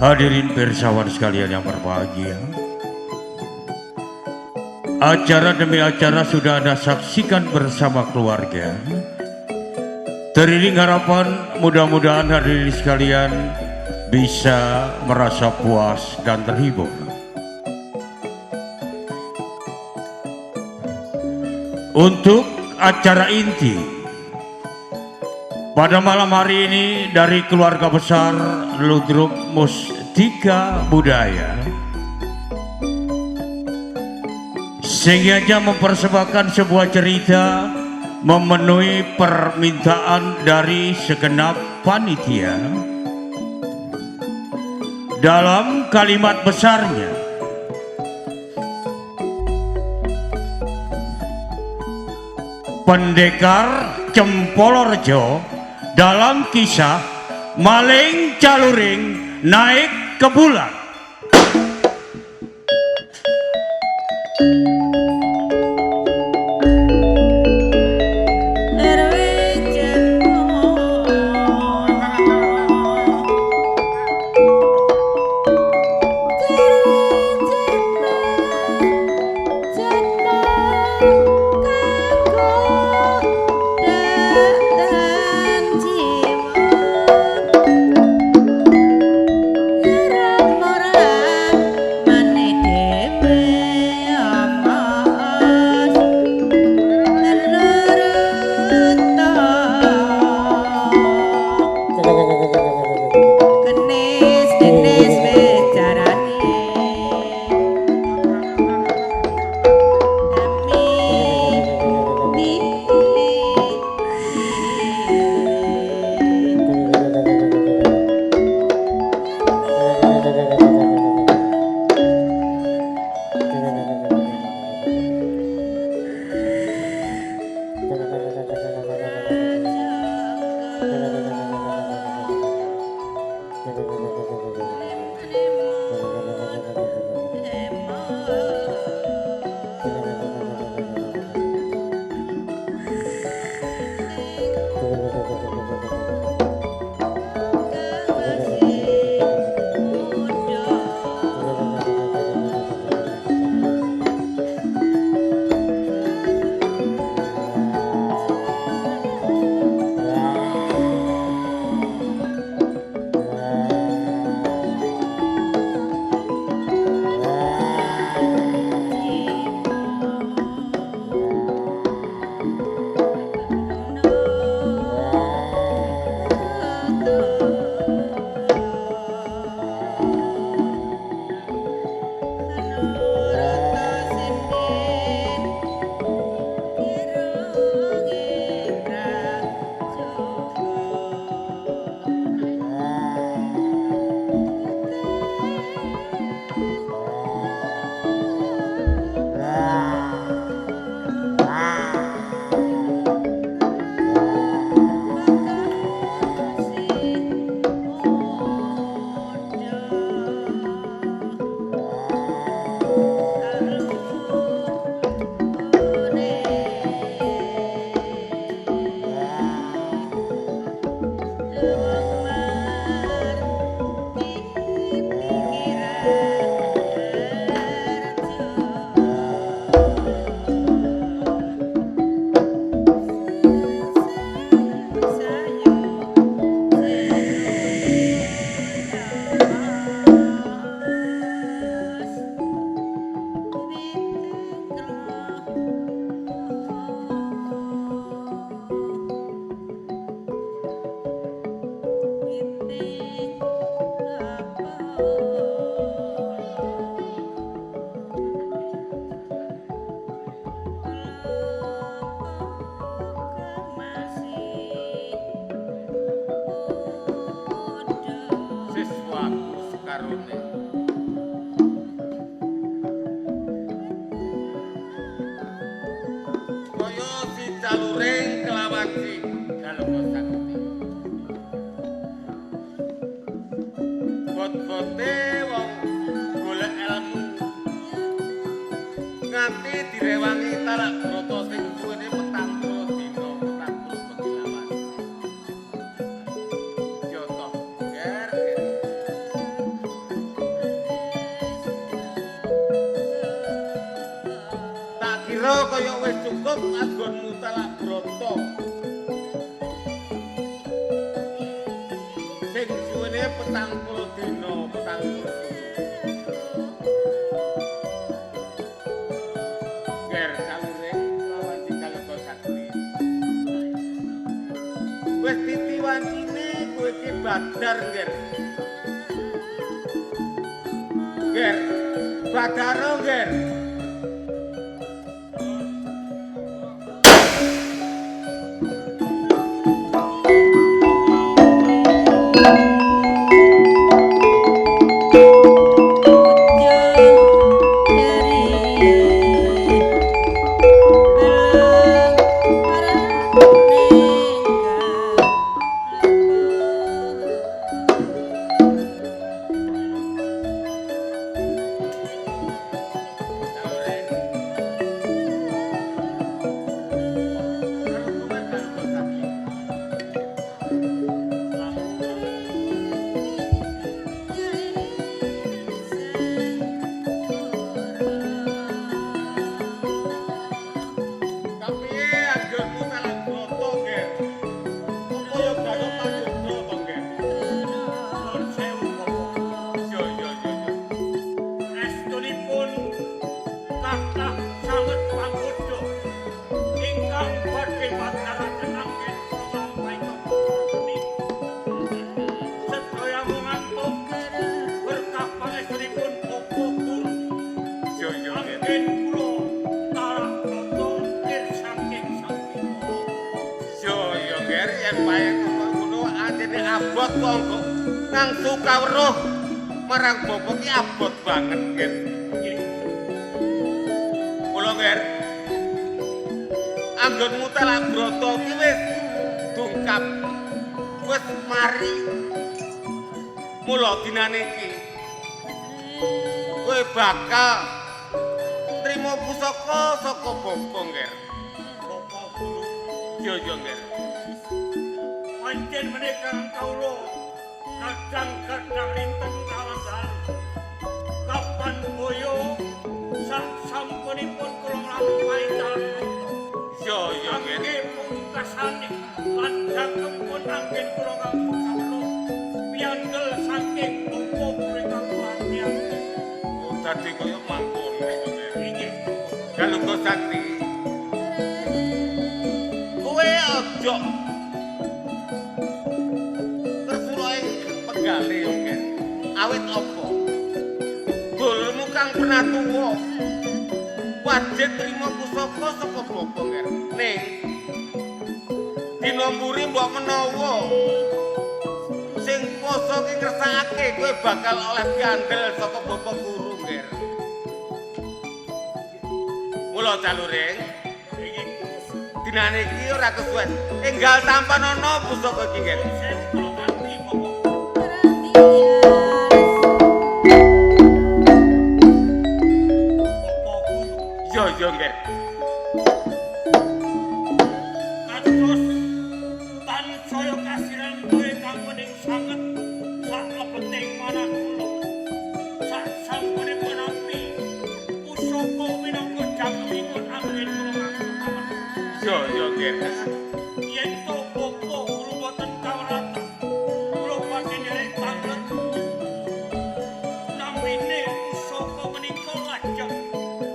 Hadirin pirsawan sekalian yang berbahagia, acara demi acara sudah Anda saksikan bersama keluarga. Teriring harapan mudah-mudahan hadirin sekalian bisa merasa puas dan terhibur. Untuk acara inti pada malam hari ini dari keluarga besar Ludruk Mustika Budaya sengaja mempersembahkan sebuah cerita memenuhi permintaan dari segenap panitia dalam kalimat besarnya Pendekar Cempolorejo dalam kisah Maling Caluring Naik ke Bulan. Mane dhewe. Wanci Galuga Sakti. Bot-bote wong golek ilmu nganti direwangi talak brata sing suwene 40 dina, 40 bengi lawas. Yo toh, ger. Tak kira kaya wis cukup anggonmu talak brata. Sing suwene 40 dina, 40 bengi. Ger Caluring lawan Galuga Sakti. Wis titi wancine kowe iki badar, Ger. Ger, badaro, Ger. Caluring. Karo kowe Galuga Sakti. Kapiye anggonmu talak brata, Ger? Apa ya gak panggoda to, Ger? Nuwun sewu Bapak. Yo yo yo yo. Estunipun kathah sanget panggoda ingkang badhe bataraken anggen kula nglampahi tapa. Sedaya ngantuk berkah pangestunipun Bapak Guru. Yo yo, Ger. Anggen kula talak brata lir saking Sang Bikara. Yo yo, Ger, yen pae kok ngono atine abot kok kok ngangsu kawruh marang bapa ki abot banget, Ger. Nggih. Kula, Ger. Anggonmu talak brata ki wis dungkap. Wis mari. Mula dinane iki kowe bakal trima pusaka saka bapa, Ger. Bapak Guru, Yo yo, Ger. pancen menika kawula kadang-kadang rinten kawasan kapan boyo sak sampunipun kula nglampahi talak brata. Yo yo, Ger. Angge pungkasane lan jangkepipun anggen kula nganggo kawula piyandel saking Bapak Guru ingkang kula ati-ati. Oh, dadi kaya mangkono, Ger. Inggih. Galuga Sakti. Kowe aja ngersula ing penggale yo, Ger. Awit apa? Dulurmu kang pernah tuwa wajib trima pusaka saka bapa, Ger. Ning dina mburi mbok menawa sing kuwasa ki ngersakake kowe bakal oleh piandel saka bapa guru, Ger. Mula Caluring, Inggih. dinane iki ora kesuwen. Enggal tampanana pusaka iki, Ger. Sewu kula kanthi Bapak. Bapak Guru, Yo yo, Ger. kados tansaya kasiran ingkang wening sanget saklebeting manah kula. Sak sampunipun nampi pusaka minangka jangkepipun anggen kula ngangsu kawruh. Yo yo, Ger. Yen to Bapak Guru boten kawratan, kula badhe nderek tanglet. Namine pusaka menika lajeng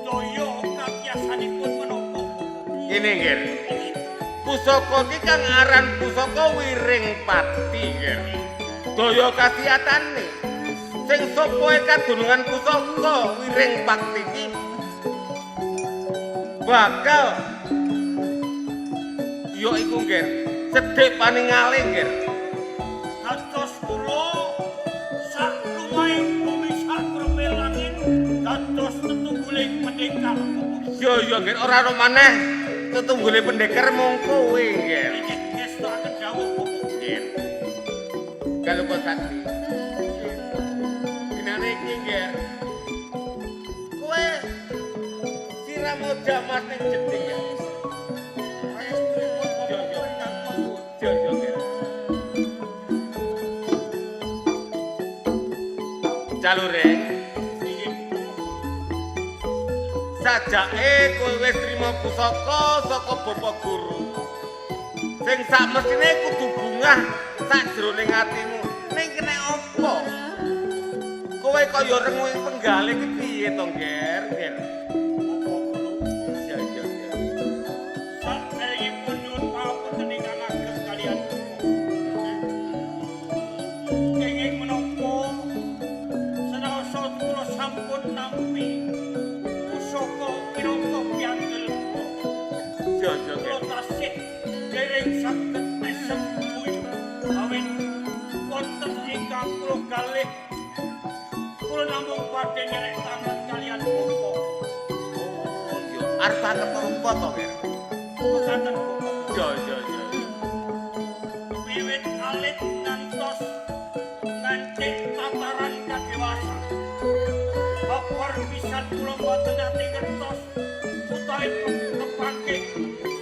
daya kakiyasanipun menapa, Bapak? Ngene, Ger. Pusaka iki kang aran pusaka Wiring Pati, Ger. Daya kasihatan sing sapa kadunungan pusaka Wiring Pati iki bakal yo iku, Ger. Sedhek paningale, Ger. Dados kula sak lumahing bumi sak grepe langit dados tetungguling pendekar Bapak. Yo yo, Ger, ora ono maneh. tetunggule pendekar mung kowe, Nger. Inggih ngestokaken dawuh Bapak. Nger. Kaloka Sakti. Dinane iki, Nger. Kowe siramo jamas ning jeding ya. Praestunipun Bapak ingkang kula Yo yo, Nger. Jalure inggih. Sajake kowe wis trima pusaka saka Bapak Guru. Sing sakmestine kudu bungah sakjroning atimu. Ning kene apa? Kowe kaya rengu ing penggale iki piye to, Nger? Nger. Bapak Guru. Iya, iya, iya. Saderengipun nyuwun pangapunten ingkang ageng kaliyan kula. Kenging menapa senaosa kula sampun nampi pusaka minangka piyandel kula. Iya, iya, Kula Nger. tasih dereng saged mesem guyu awit wonten ingkang kula galih. Kula namung badhe nderek tangan kaliyan Bapak. Oh, iya. Arep tanggep apa to, Nger? Mekaten Bapak. Iya, iya, iya. Wiwit alit ngantos ngancik tataran kadewasa. Babar pisan kula mboten nate ngertos utawi kepanggih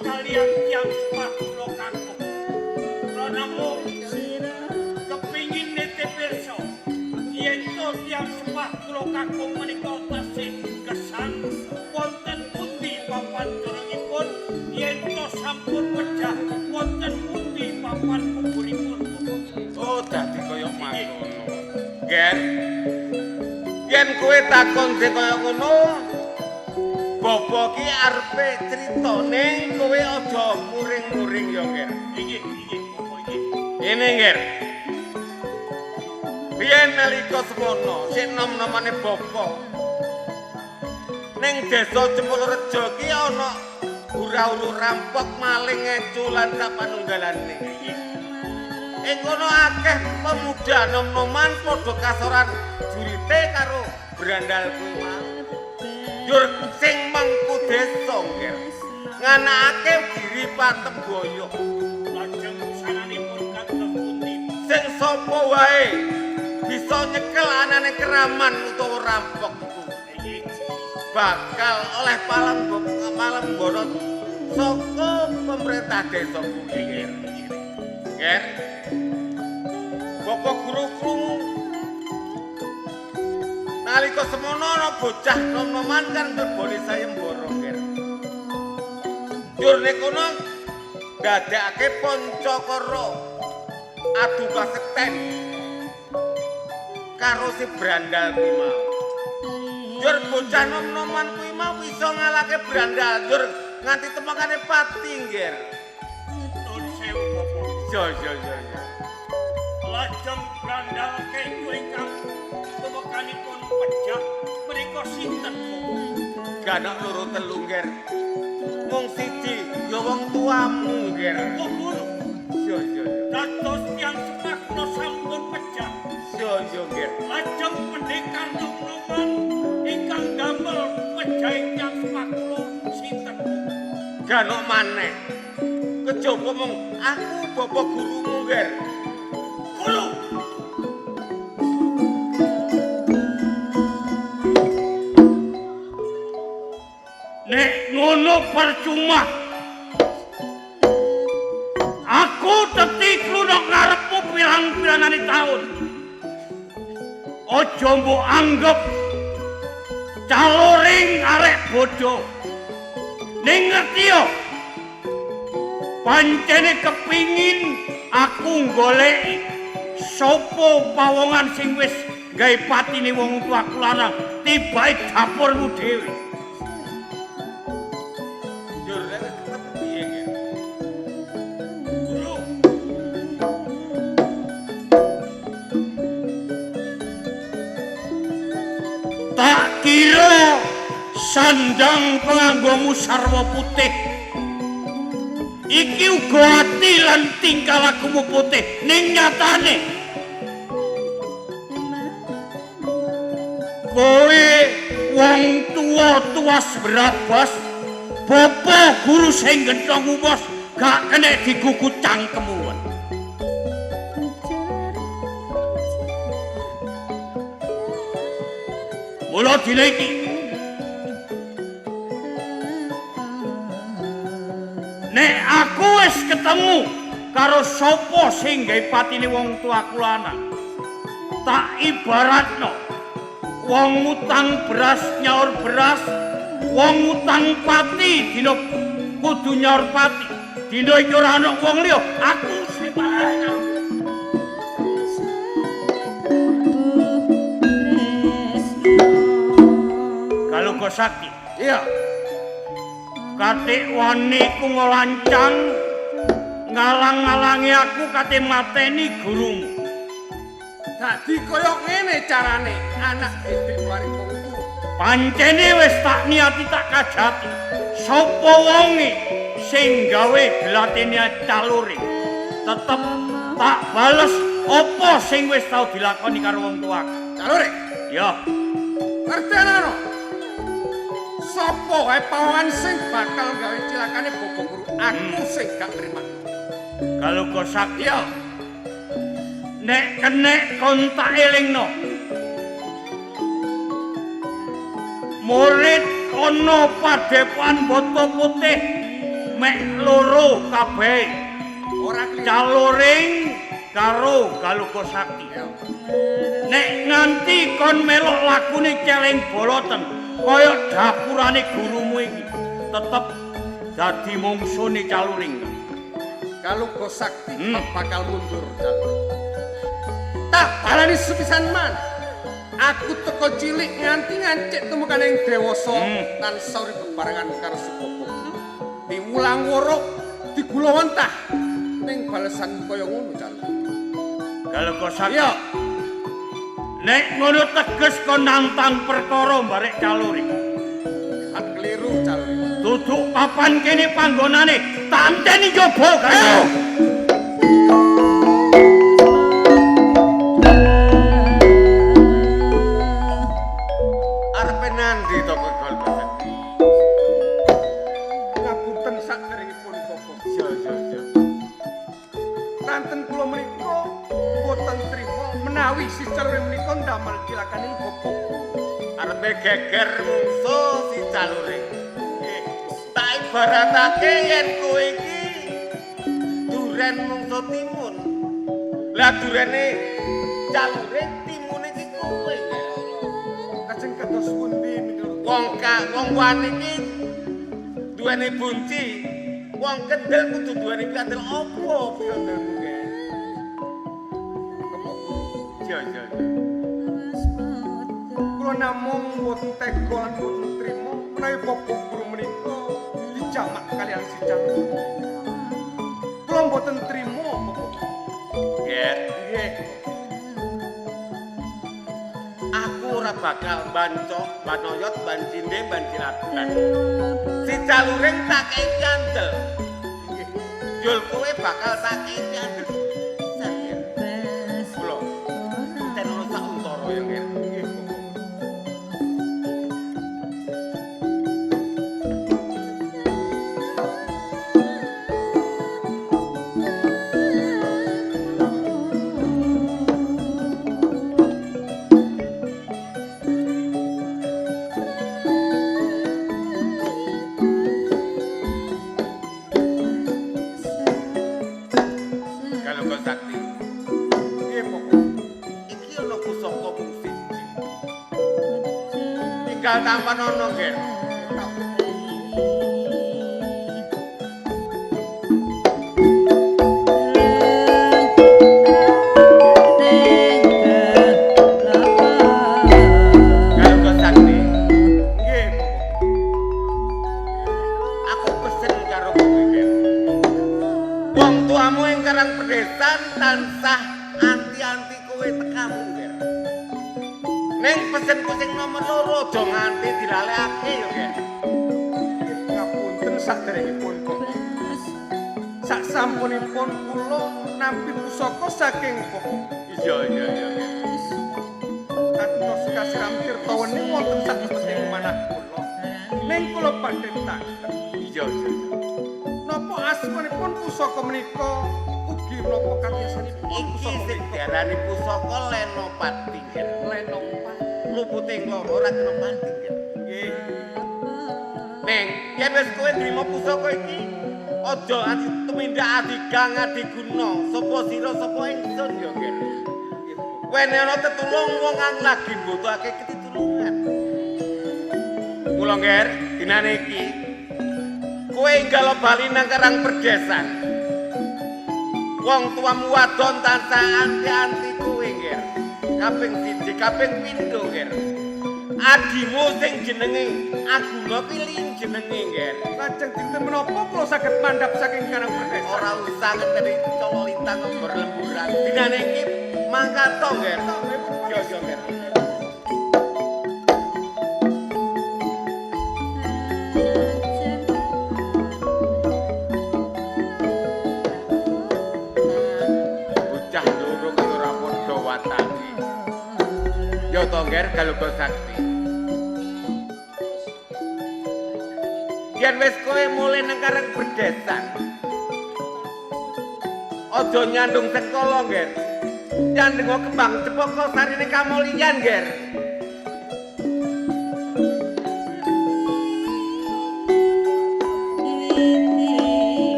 kaliyan tiyang sepah kula kakung. Kula namung kepingin nitip pirsa yen to tiyang sepah kula kakung menika tasih gesang wonten pundi papan derengipun yen to sampun pejah wonten pundi papan kuburipun. Oh, dadi kaya mangkono. Nger. Yen kowe takon sing kaya ngono, Bapak ki arepe crita ning kowe aja muring-muring ya, Nger. Inggih, inggih, Bapak inggih. Ngene, Nger. Biyen nalika semono, sik nom-nomane Bapak. Ning desa Cempolorejo ki ana ura-uru rampok maling ngecu lan sapanunggalane. Inggih. Ing kono akeh pemuda nom-noman padha kasoran jurite karo brandal kuwi mau. Yur sing mengku desa, Nger. Nganakake diri patemboyo. Lajeng wusananipun kados pundi? Sing sapa wae bisa nyekel anane keraman utawa rampok iku Inggih. bakal oleh palembono saka pemerintah desa kuwi, Nger. Nger. Bapak guru krungu nalika semono ana bocah nom-noman kan ngleboni sayembara, Nger. Njur nek kono ndadekake Pancakara adu kasekten karo si brandal kuwi mau. Njur bocah nom-noman kuwi mau iso ngalahke brandal njur nganti temokane pati, Nger. Nuwun sewu Bapak. Iya, iya, iya, iya. Lajeng brandal keju ingkang tumekanipun pejah menika sinten Bapak? Ganok loro telu, Nger. Mung siji ya wong tuamu, Nger. Bapak Guru, Iya, iya, iya. dados tiyang sepah kula sampun pejah. Iya, iya, Nger. Lajeng pendekar nom-noman ingkang damel pejahing tiyang sepah kula sinten Bapak? Ganok maneh. Kejaba mung aku bapak gurumu, Nger. Guru. Nek ngono percuma. Aku teti klunok ngarepmu pirang-pirangane taun. Aja mbok anggep caloring arek bodho. Ning ngerti yo. Pancene kepingin aku goleki sapa pawongan sing wis gawe patine wong tuaku lanang tibake dapurmu dhewe. Njur lek wis ketemu piye, Nger? Guru. Tak kira sandang penganggomu sarwa putih. Iki uga ati lan tingkah lakumu putih ning nyatane kowe wong tuwa tuas brabas Bapak guru sing gentong umos gak kena digugu cangkemmu. Mula dina iki nek aku wis ketemu karo sapa sing gawe patine wong tuaku lanang, tak ibaratno wong ngutang beras nyaur beras, wong ngutang pati dina kudu nyaur pati. Dina iki ora ana wong liya, aku sing patine. Galuga Sakti. Iya. Katik wani ku nglancang ngalang-alangi aku kate mateni gurumu. Dadi kaya ngene carane anak didik maring wong tuwa. Pancene wis tak niati tak kajati. Sapa wonge sing gawe glatene calure tetep tak bales apa sing wis tau dilakoni karo wong tuaku. Calure? Ya. Ngertenono. Sapa wae pawongan sing bakal gawe cilakane Bapak Guru, aku sing gak trima. Galuga Sakti. Ya. Nek kenek kon tak elingno. Murid ana padepokan Boto Putih mek loro kabeh. Ora kliru. Caluring karo Galuga Sakti. Nek nganti kon melok lakune celeng boloten kaya dapurane gurumu iki, tetep dadi mungsune Caluring. Galuga Sakti bakal mundur Caluring. Tak balani sepisan man. Aku teko cilik nganti ngancik temukane ing dewasa tansah urip bebarengan karo si Bapak. Diwulang worok, digulawentah ning balesan kaya ngono Caluring. Galuga Sakti. Iya. Nek ngono teges kon nantang perkara mbarek Caluring. Gak keliru Caluring. Duduk papan kene panggonane, tak enteni njaba kae. Arepe nandi to kowe Galuga Sakti? Ngapunten saderengipun Bapak. Iya, iya, iya. Ranten kula menika boten trima menawi si Caluring menika ndamel cilakane Bapak. Arepe geger mungsuh si Caluring. Tak ibaratake yen kowe iki duren mungsuh timun. Lah durene Caluring timune iki kowe. Lajeng kados pundi miturut Wong wani iki duweni bunci. Wong kendel kudu duweni kendel apa kendelmu ke? Bapak Guru? Iya, iya, iya. Kula namung boten tega lan boten trima menawi Bapak Guru menika dijamak kaliyan si Caluring. Kula boten trima Bapak. Nggih. Nggih. Aku ora bakal bancok, banoyot, bancinde, bancilatan. Si Caluring tak kei kandel. Nggih. Jul kowe bakal tak kei kandel. Kula tenono sak untara ya, Nggih. Nggih, Bapak. Galuga Sakti, Nggih, Bapak. iki ana pusaka mung siji. Tinggal tampanono, Nggih. Galuga Sakti, Nggih, Bapak. aku pesen karo kowe, Nggih. Wong tuamu ing Karang Pedesan tansah anti-anti kowe tekamu, Nggih. Ning pesenku sing nomor loro aja nganti dilalekake ya, Nggih. Nggih, ngapunten saderengipun Bapak. Sak sampunipun kula nampi pusaka saking Bapak. Iya, iya, iya. Kados kasiram tirta wening wonten sak klebeting manah kula. Ning kula badhe tanglet. Iya, iya. Napa asmanipun pusaka menika ugi napa katiyasanipun Iki pusaka sing menika? diarani pusaka Lenopati, Ger. Lenopati. Lupute ing loro ora kena pati, Ger. Nggih. Neng, yen wis kowe nrimo pusaka iki, aja ati tumindak adigang adiguna, sapa sira sapa ingsun ya, Ger. Wene ana tetulung wong kang lagi mbutuhake ketitulungan. Mula, Ger, dinane iki kowe enggal bali nang Karang Perdesan. Wong tuamu wadon tansah anti-anti kowe, Ger. Kaping siji, kaping pindho, Ger. Adimu sing jenenge Aguna kuwi jenenge, Ger. Lajeng dinten menapa kula saged mandhap saking Karang Perdesan? Ora usah ngenteni colo lintang ngembor lemburan. Dinane iki mangkat to, Ger. Yo yo, Ger. Bocah loro kaya ora padha watake. Yo to, Ger, Galuga Sakti. Yen wis kowe mulih nang Karang Perdesan, aja nyandung sekolah, Ger. Nyandung kembang cepaka sarine kamulyan, Ger.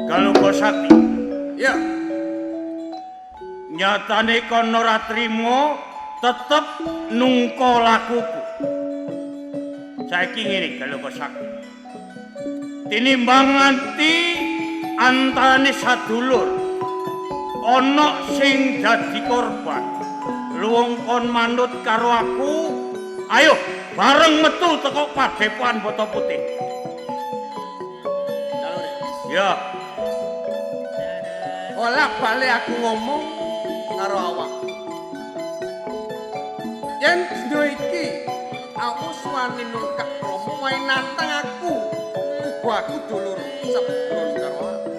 Galuga Sakti. Ya. Nyatane kono ora trimo tetep nungka lakuku. Saiki ngene Galuga Sakti. Tinimbang nganti antarane sadulur ana sing dadi korban. Luwung kon manut karo aku, ayo bareng metu teko Padepokan Boto Putih. Ya, Olah bali aku ngomong karo awak. Yen dina iki aku suwani nungkak krama wae nantang aku. Uga aku dulur sebon karo aku.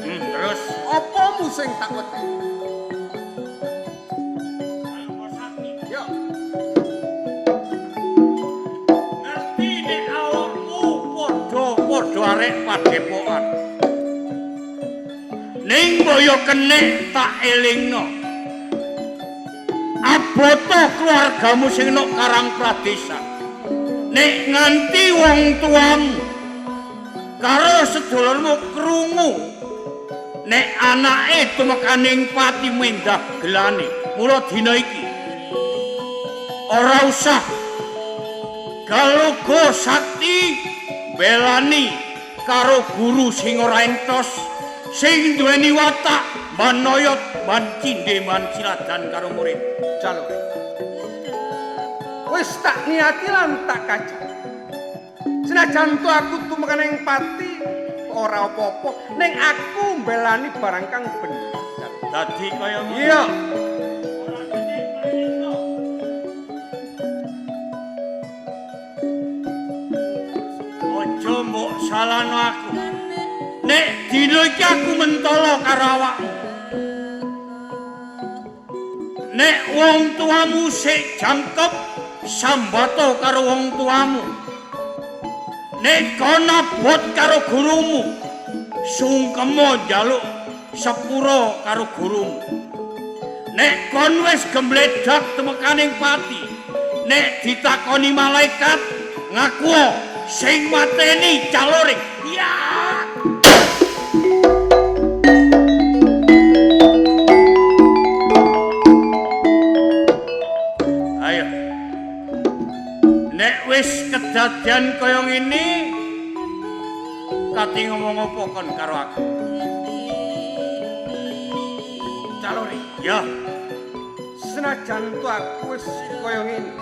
Terus Apamu sing tak wedi? Galuga Sakti. Ya, Ngerti nek awakmu padha-padha arek padepokan. Ning boyo kenek tak elingno. Aboto keluargamu sing nok Karang Pradesa. Nek nganti wong tuamu karo sedulurmu krungu nek anake tumekaning pati mendah gelane. Mula dina iki ora usah Galuga Sakti belani karo guru sing ora entos sing duweni watak manoyot man cindhe man siladan karo murid. jalur. Wis tak niati lan tak kajak. Senajan to aku tumekaning pati ora apa-apa, ning aku mbelani barang kang bener. Jalur. Dadi kaya ngono. Iya. Aja mbok salahno aku. Nek dina iki aku mentolo karo awakmu. Nek wong tuamu sik jangkep sambato karo wong tuamu. Nek kon abot karo gurumu, sungkema njaluk sepura karo gurumu. Nek kon wis gembledak temekaning pati, nek ditakoni malaikat ngaku sing mateni caloring. Ya. Kadadean kaya ngene kate ngomong apa kon karo aku? Calori. Ya. Senajan to aku wis kaya ngene.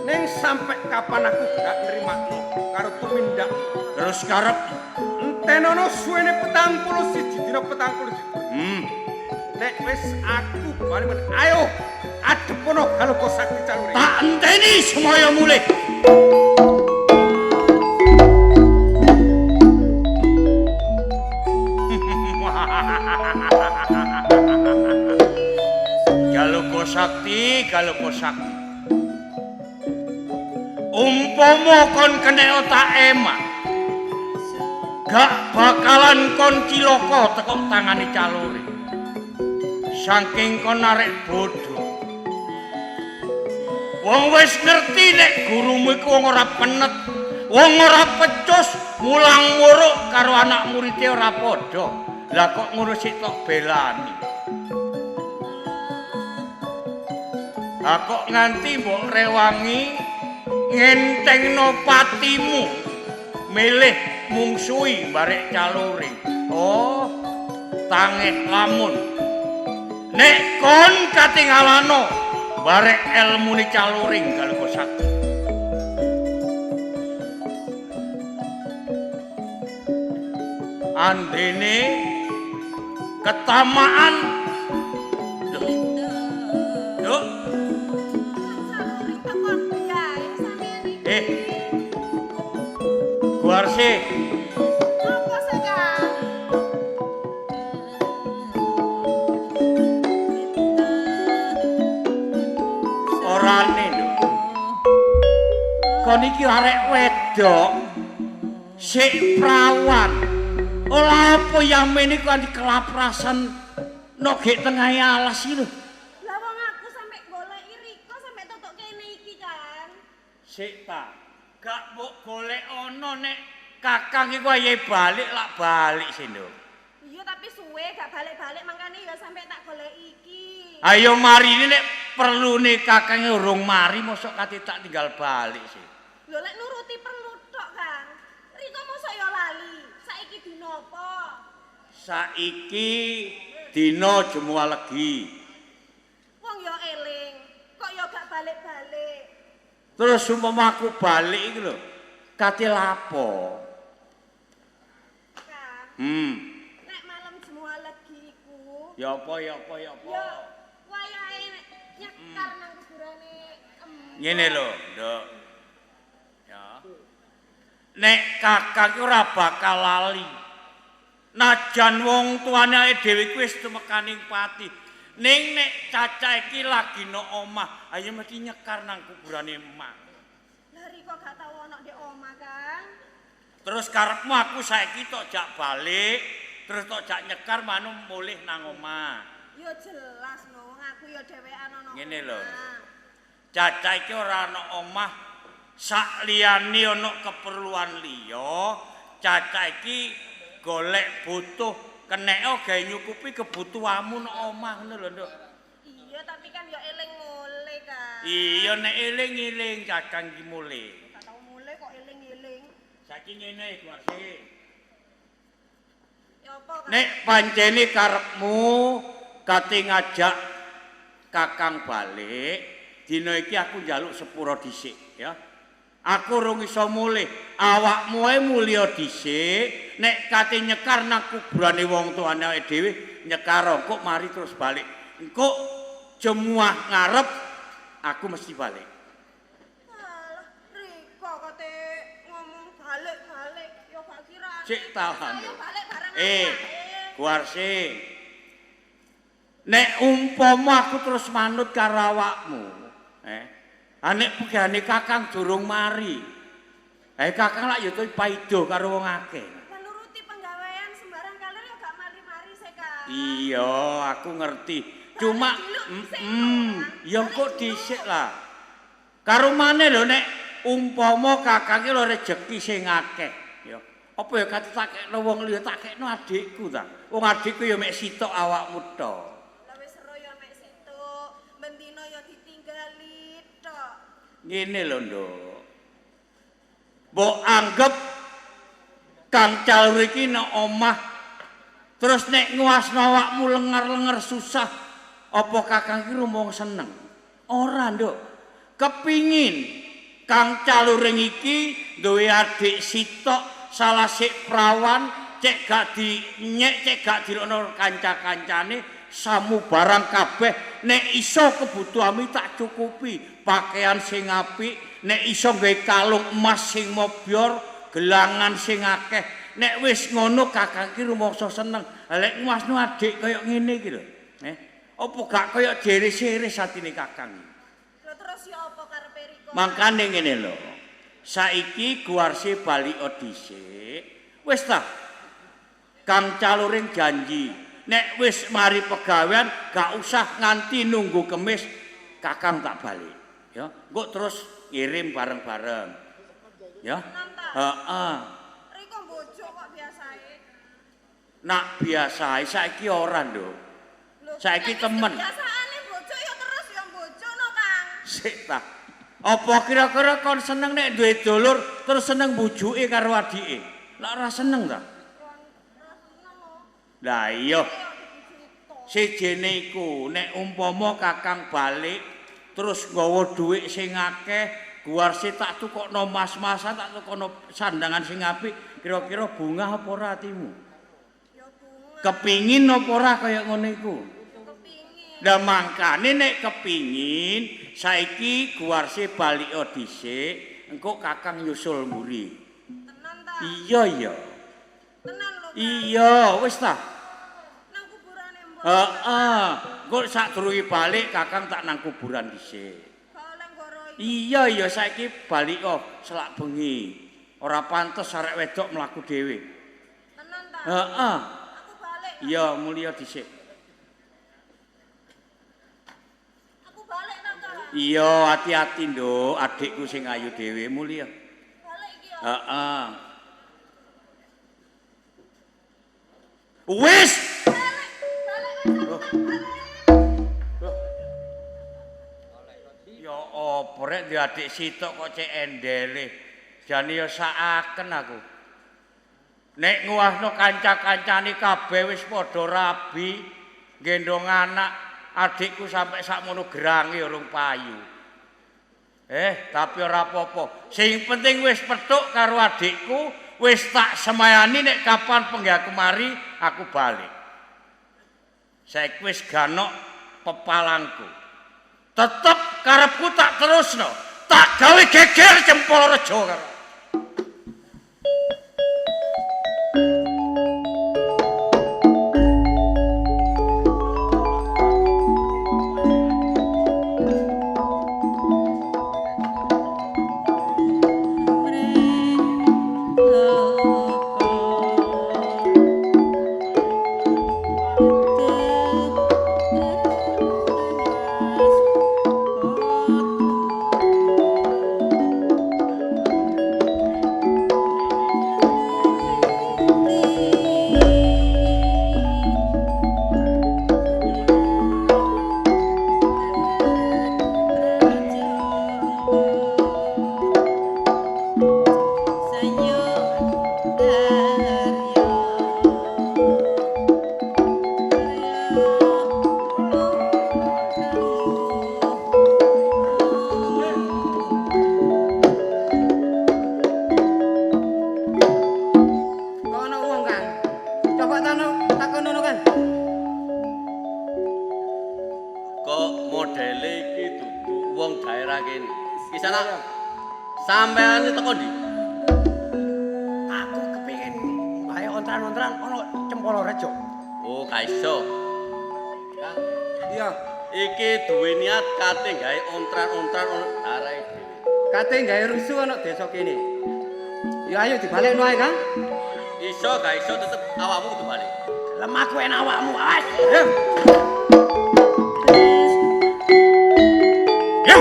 Ning sampe kapan aku gak nrimakno karo tumindak. Terus karep entenono suwene 41 dina 41. Nek wis aku bali men ayo adepono Galuga Sakti Caluri. Tak enteni semaya mulih. Galuga Sakti, Galuga Sakti. Umpama kon kena tak emak, gak bakalan kon cilaka tekok tangane Caluri. Saking kon arek bodho. Wong wis ngerti nek gurumu iku wong ora penet, wong ora pecus, mulang muruk karo anak muride ora padha. Lah kok ngono sik tok belani. Lah kok nganti mbok rewangi ngentengno patimu milih mungsuhi barek Caluri. Oh, tangeh lamun. Nek kon katingalano barek elmune Caluring Galuga Sakti. Andene ketamaan. Nduk. Guarse. Apa sih, Kang? Orane lho. Kon iki arek wedok sik prawan. Ora apa yamene kok anti kelaprasan nok gek tengahe alas iki lho. Lah wong aku sampe goleki Riko sampe tutuk kene iki, Kang. Sik ta. Gak mbok golek ana nek kakang iku aye balik lak balik sih, Nduk. Iya tapi suwe gak balik-balik mangkane ya sampe tak goleki iki. Ayo mari nek perlune kakange urung mari mosok kate tak tinggal balik sih. Lho lek nuruti perlu tok, Kang. Riko mosok ya lali. Saiki dina apa? Saiki dina Jumat Legi. Wong ya eling, kok ya gak balik-balik. Terus umpama aku balik iki lho, kate lapo? Kang. Nek malam Jumat Legi iku. Ya apa ya apa ya apa. Ya wayahe nyekar nang kuburane. Ngene lho, Nduk. Ya. Nek kakang iki ora bakal lali. Najan wong tuane awake dhewe kuwi wis tumekaning pati. Ning nek cacah iki lagi nok omah, ayo mesti nyekar nang kuburane emak. Lah Riko gak tau ono ndek omah, Kang. Terus karepmu aku saiki tok jak balik, terus tok jak nyekar manu mulih nang omah. Ya jelas no, wong aku ya dhewean ono. Ngene lho. Cacah iki ora ana omah sak liyane ana keperluan liya, cacah iki golek butuh keneka gawe nyukupi kebutuhanmu nang omah ngono lho, Nduk. Iya, tapi kan ya eling mulih, Kang. Iya, nek eling-eling cacang iki mulih. Gak tau mulih kok eling-eling. Saiki ngene, Guarsi. Ya apa, Kang? Nek pancene karepmu kate ngajak kakang balik, dina iki aku njaluk sepura dhisik, ya. Aku urung iso mulih, awakmu ae mulya dhisik, nek kate nyekar nang kuburane wong tuane awake dhewe, nyekar kok mari terus balik. Engko jemuah ngarep aku mesti balik. Alah, Riko kate ngomong balik-balik ya gak kira. Sik tahan. Ayo balik bareng. Guarsi. Nek umpama aku terus manut karo awakmu, nek pegane kakang durung mari. Kakang lak ya paido karo wong akeh. Menuruti penggawean sembarang kalir ya gak mari-mari sih, Kang. Iya, aku ngerti. Cuma ya kok dhisik lah. Karo maneh lho nek umpama kakang iki lho rejeki sing akeh, ya. Apa ya kate takekno wong liya, takekno adikku ta. Wong adikku ya mek sitok awakmu tok. Lah wis ero ya mek sitok, bendina ya ditinggali tok. Ngene lho, Nduk. Mbok anggap Kang Calur iki nek omah terus nek nguasno awakmu lengar-lengar susah, apa Kakang iki rumong seneng? Ora, Nduk. Kepingin Kang Caluring iki duwe adik sitok salah sik prawan, cek gak dinyek, cek gak dirokno kanca-kancane, samu barang kabeh nek iso kebutuhanmu tak cukupi, pakaian sing apik, nek iso nggawe kalung emas sing mobyor, gelangan sing akeh. Nek wis ngono Kakang iki rumangsa seneng. Lah lek nguasno adik kaya ngene iki lho. Apa gak kaya jeris-jeris atine Kakang iki? Lho terus ya apa karepe Riko? Mangkane ngene lho. Saiki Guwarsi bali dhisik. Wis ta. Kang Caluring janji, nek wis mari pegawean gak usah nganti nunggu Kemis, Kakang tak balik. Ya, engko terus ngirim bareng-bareng. Ya. Heeh. Riko mbojo kok biasae. Nak biasae saiki ora, Nduk. Saiki temen. Biasane mbojo ya terus ya mbojo no, Kang. Sik ta. Apa kira-kira kon seneng nek duwe dulur terus seneng mbujuke karo adike? Lah ora seneng ta? Lah iya. Sijene iku nek umpama Kakang balik terus nggawa dhuwit sing akeh, Guwarsi tak tukokno mas-masan, tak tukokno sandangan sing apik, kira-kira bungah apa ora atimu? Ya bungah. Kepingin apa ora kaya ngono iku? Kepingin. Lah mangkane nek kepingin saiki Guwarsi balik dhisik, engko Kakang nyusul mburi. Tenan ta? Iya iya. Tenan lho. Iya, wis ta. Nang kuburane mbok. Heeh. Engko sadurunge balik Kakang tak nang kuburan dhisik. Iya iya saiki balik kok selak bengi. Ora pantes arek wedok mlaku dhewe. Tenan ta? Heeh. Aku balik. Iya, mulya dhisik. Aku balik ta, Kang? Iya, hati-hati, Nduk, adikku sing ayu dhewe mulya. Balik iki ya. Heeh. Wis. Balik, balik wis aku tak balik. Ya apa rek duwe adik sitok kok cek endele. Jane ya sakaken aku. Nek nguasno kanca-kancane kabeh wis padha rabi, gendong anak, adikku sampe sakmono gerange urung payu. Tapi ora apa-apa. Sing penting wis petuk karo adikku, wis tak semayani nek kapan penggaweanku mari aku balik. Saiki wis ganok pepalangku. Tetep karepku tak terusno, tak gawe geger Cempolo Rejo karo. Sampean teko ndi? Aku kepengin gawe ontran-ontran ana Cempolo Rejo. Oh, gak iso. Kang. Iya. Iki duwe niat kate gawe ontran-ontran ana daerahe dhewe. Kate gawe rusuh ana desa kene. Ya ayo dibalekno ae, Kang. Iso gak iso tetep awakmu kudu balik. Gelem aku enak awakmu, awas. Ya. Ayo.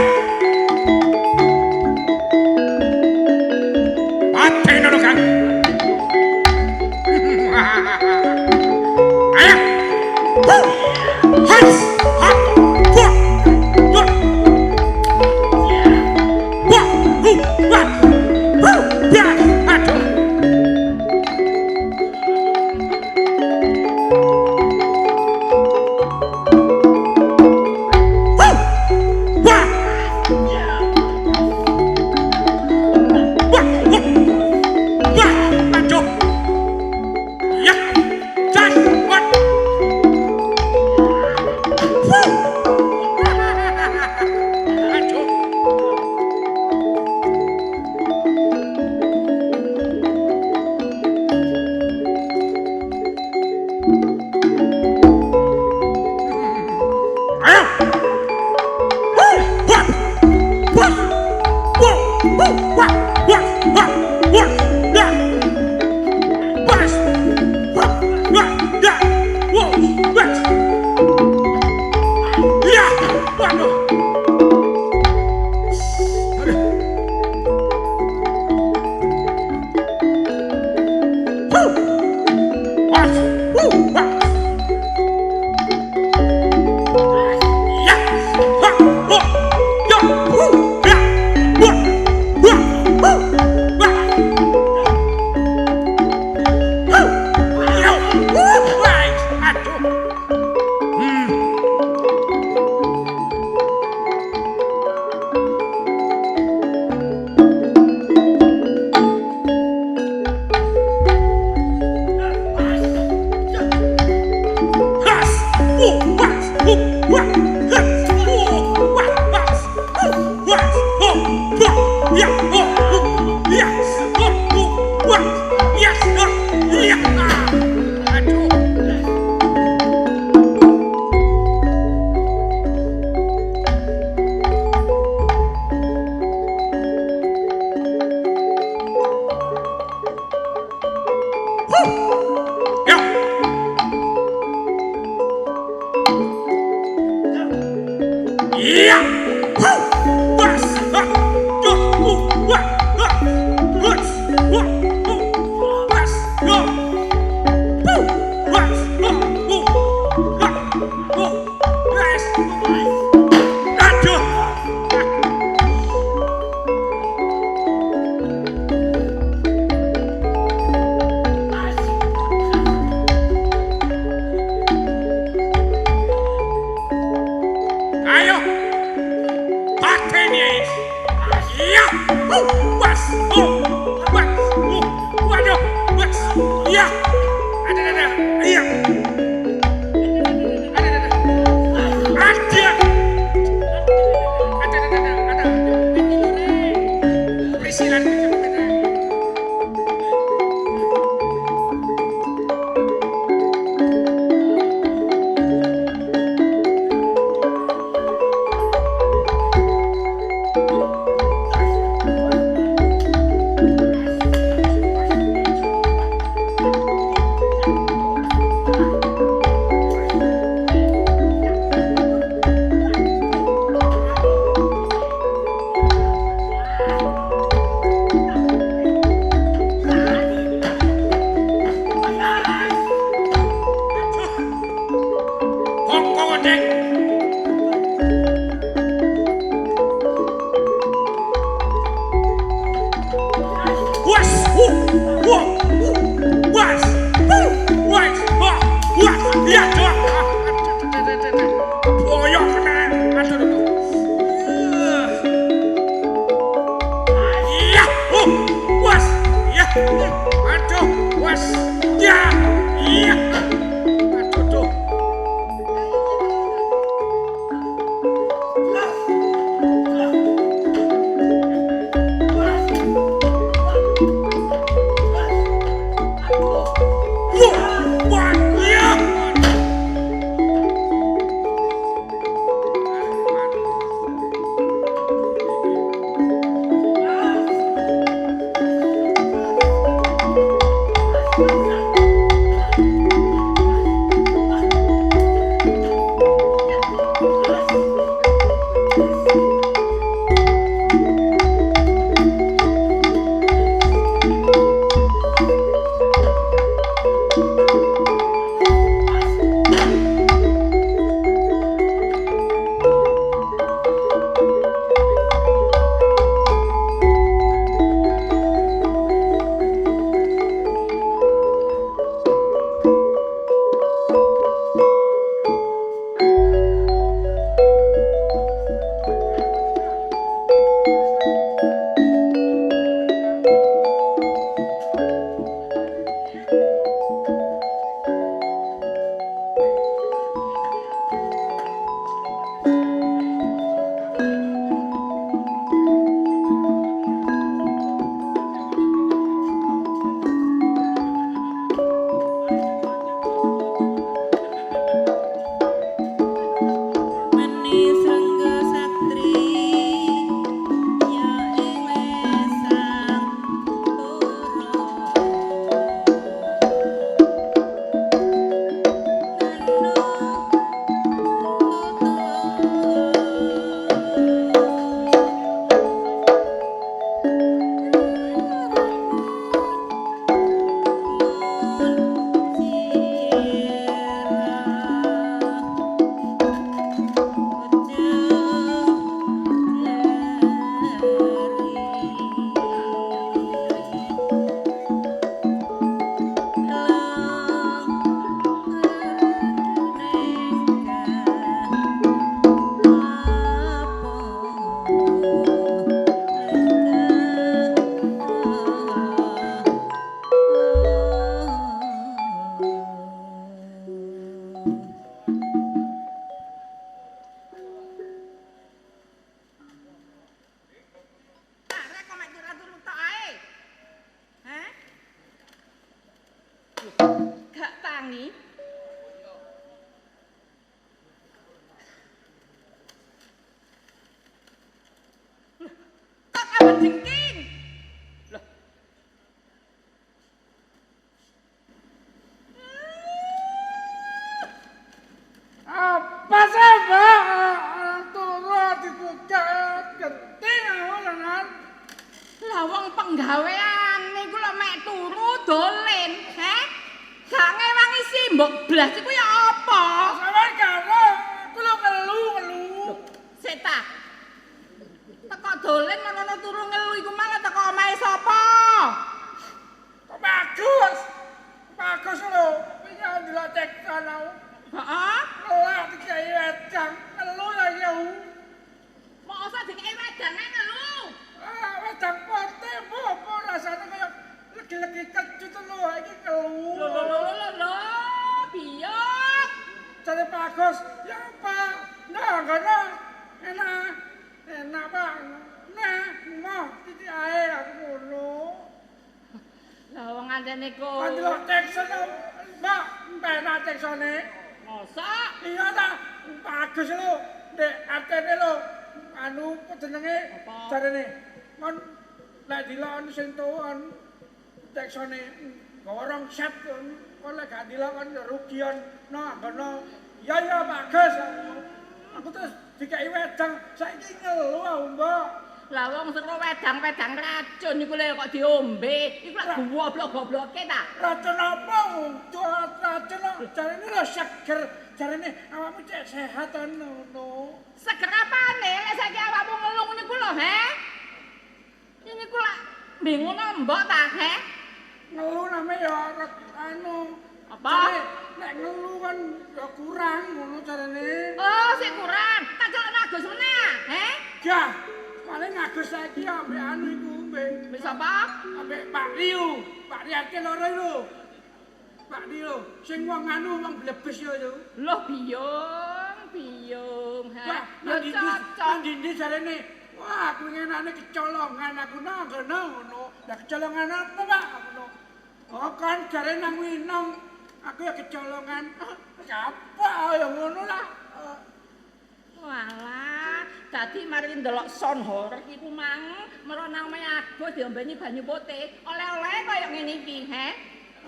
Hu! Wah! Ya! Ha! Ho! Ya! Hu! Ya! Wah! Wah! Hu! Wah! Hu! Ya! Hu! Wah! Aduh. Has! Hu! Wah! Hu! Wah! Has! Hu! Wah! Has! Hu! Wah! Ho! Wah! Ya! Ho! Hu! Ya! Ho! Hu! Wah! Ya! Ha! Ya! Ah! Aduh. Ya! Ya! Hu! Was! Ha! Yo! Hu! Wa! Ha! Was! Wa! Hu! Was! Yo! Hu! Was! Hu! Hu! Ha! Hu! Was! Aduh! Ayo! Pateni! Ya! Hu! Was! Hu! Was! Hu! Waduh! Was! Ya! Ada, ada, ada. Iya! Ada, ada, ada. Ada! Ada, ada, ada, ada. Prisilan. Hongkong, Dek. Was! Hu! Hu! Hu! Was! Hu! Was! Ha! Was! Ya! Ha! Boyok kena. Aduh, aduh. Ya! Hu! Was! Ya! Aduh! Was! Ya! Ya! Aduh, aduh. Wah! Wah! Ya! Jengking. Lah. Apa sih, Mbak? Turu digugah genting aku tenan. Lah wong penggaweane iku lho mek turu dolen, he? Gak ngewangi simbok blas iku ya apa? Sampeyan karo aku lho ngelu-ngelu. Sik ta. Teko dolen menono turu ngelu iku malah teko omahe sapa? Kok bagus. Bagus lho. Wingi ndelok ceksan aku. Heeh. Kelak dikai wedang, ngelu ya ya. Mosok dikei wedange ngelu? Ah, wedang pote apa rasane kaya legi-legi kecut lho iki ngelu. Lho lho lho lho lho, biyok. Jare Pak Agus, ya Pak, nah ngono enak. Enak Pak. Nah, moh titik ae aku ngono. Lah wong antene ko. Ndelok ceksan Mbak, penak ceksane. Mosok? Iya ta, Pak Agus lho, ndek atene lho, anu jenenge jarene. Mon lek dilokon sing tuwon ceksane gorong set kon lek gak dilokon ya rugion. No, ngono. Ya ya Pak Agus. Aku terus dikeki wedang, saiki ngelu aku, Mbak. Lah wong seru wedang-wedang racun iku lho kok diombe. Iku lak goblok-gobloke ta. Racun apa? Racun kok jarene lho seger. Jarene awakmu cek sehat ngono. Seger apane lek saiki awakmu ngelu niku lho, he? Niku lak bingung mbok ta, he? Ngelu name ya anu. Apa? Nek ngelu kan ya kurang ngono jarene. Oh, sik kurang. Tak celokno Agus meneh, he? Gah. Paling Agus saiki ambek anu iku mbek. Mbek sapa? Ambek Pak Riu. Pak Riake loro lho. Pak Riu sing wong anu wong blebes yo lho. Loh biyung, biyung, ha. Ya cocok. Nang ndi jarene? Wah, aku ngenane kecolongan aku nang ngono ngono. Lah kecolongan apa, Pak? Aku ngono. Oh, kan jare nang Winong. Aku ya kecolongan. Apa ya ngono lah. Walah, dadi mari ndelok sound horeg iku mang, mero nang omahe Agus diombeni banyu putih, oleh-oleh kaya ngene iki, he?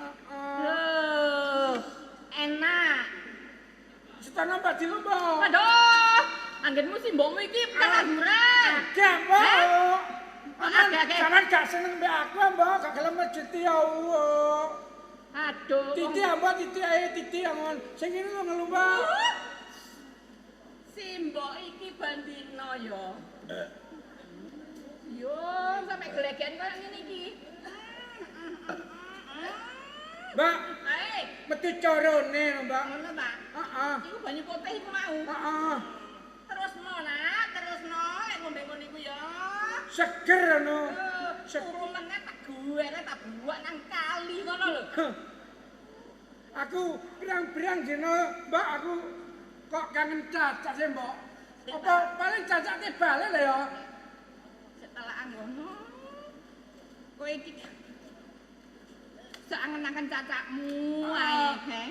Heeh. Lho, enak. Setengah Mbak Dilu, Mbak. Aduh, anggenmu simbokmu iki ketangguran. Agak, Mbak. Sampeyan gak seneng mbek aku, Mbak, gak gelem mejeti ya. Aduh. Titi, Mbak, titi ae titi angon. Sing ngene lho ngelu, Mbak. Simbok iki bandino ya. Yo, sampe glegeken koyo ngene iki. Mbak, metu corone lho, Mbak. Ngono ta? Heeh. Iku banyu putih iku mau. Heeh. Terusno nak, terusno lek ngombe ngono iku ya. Seger ngono. Turu meneh tak guwere tak buak nang kali ngono lho. Aku pirang-pirang dina, Mbak, aku kok kangen cacak sih, Mbok. Apa paling cacake balik lho ya. Setelah ngono. Kowe iki sak angen-angen cacakmu ae, he.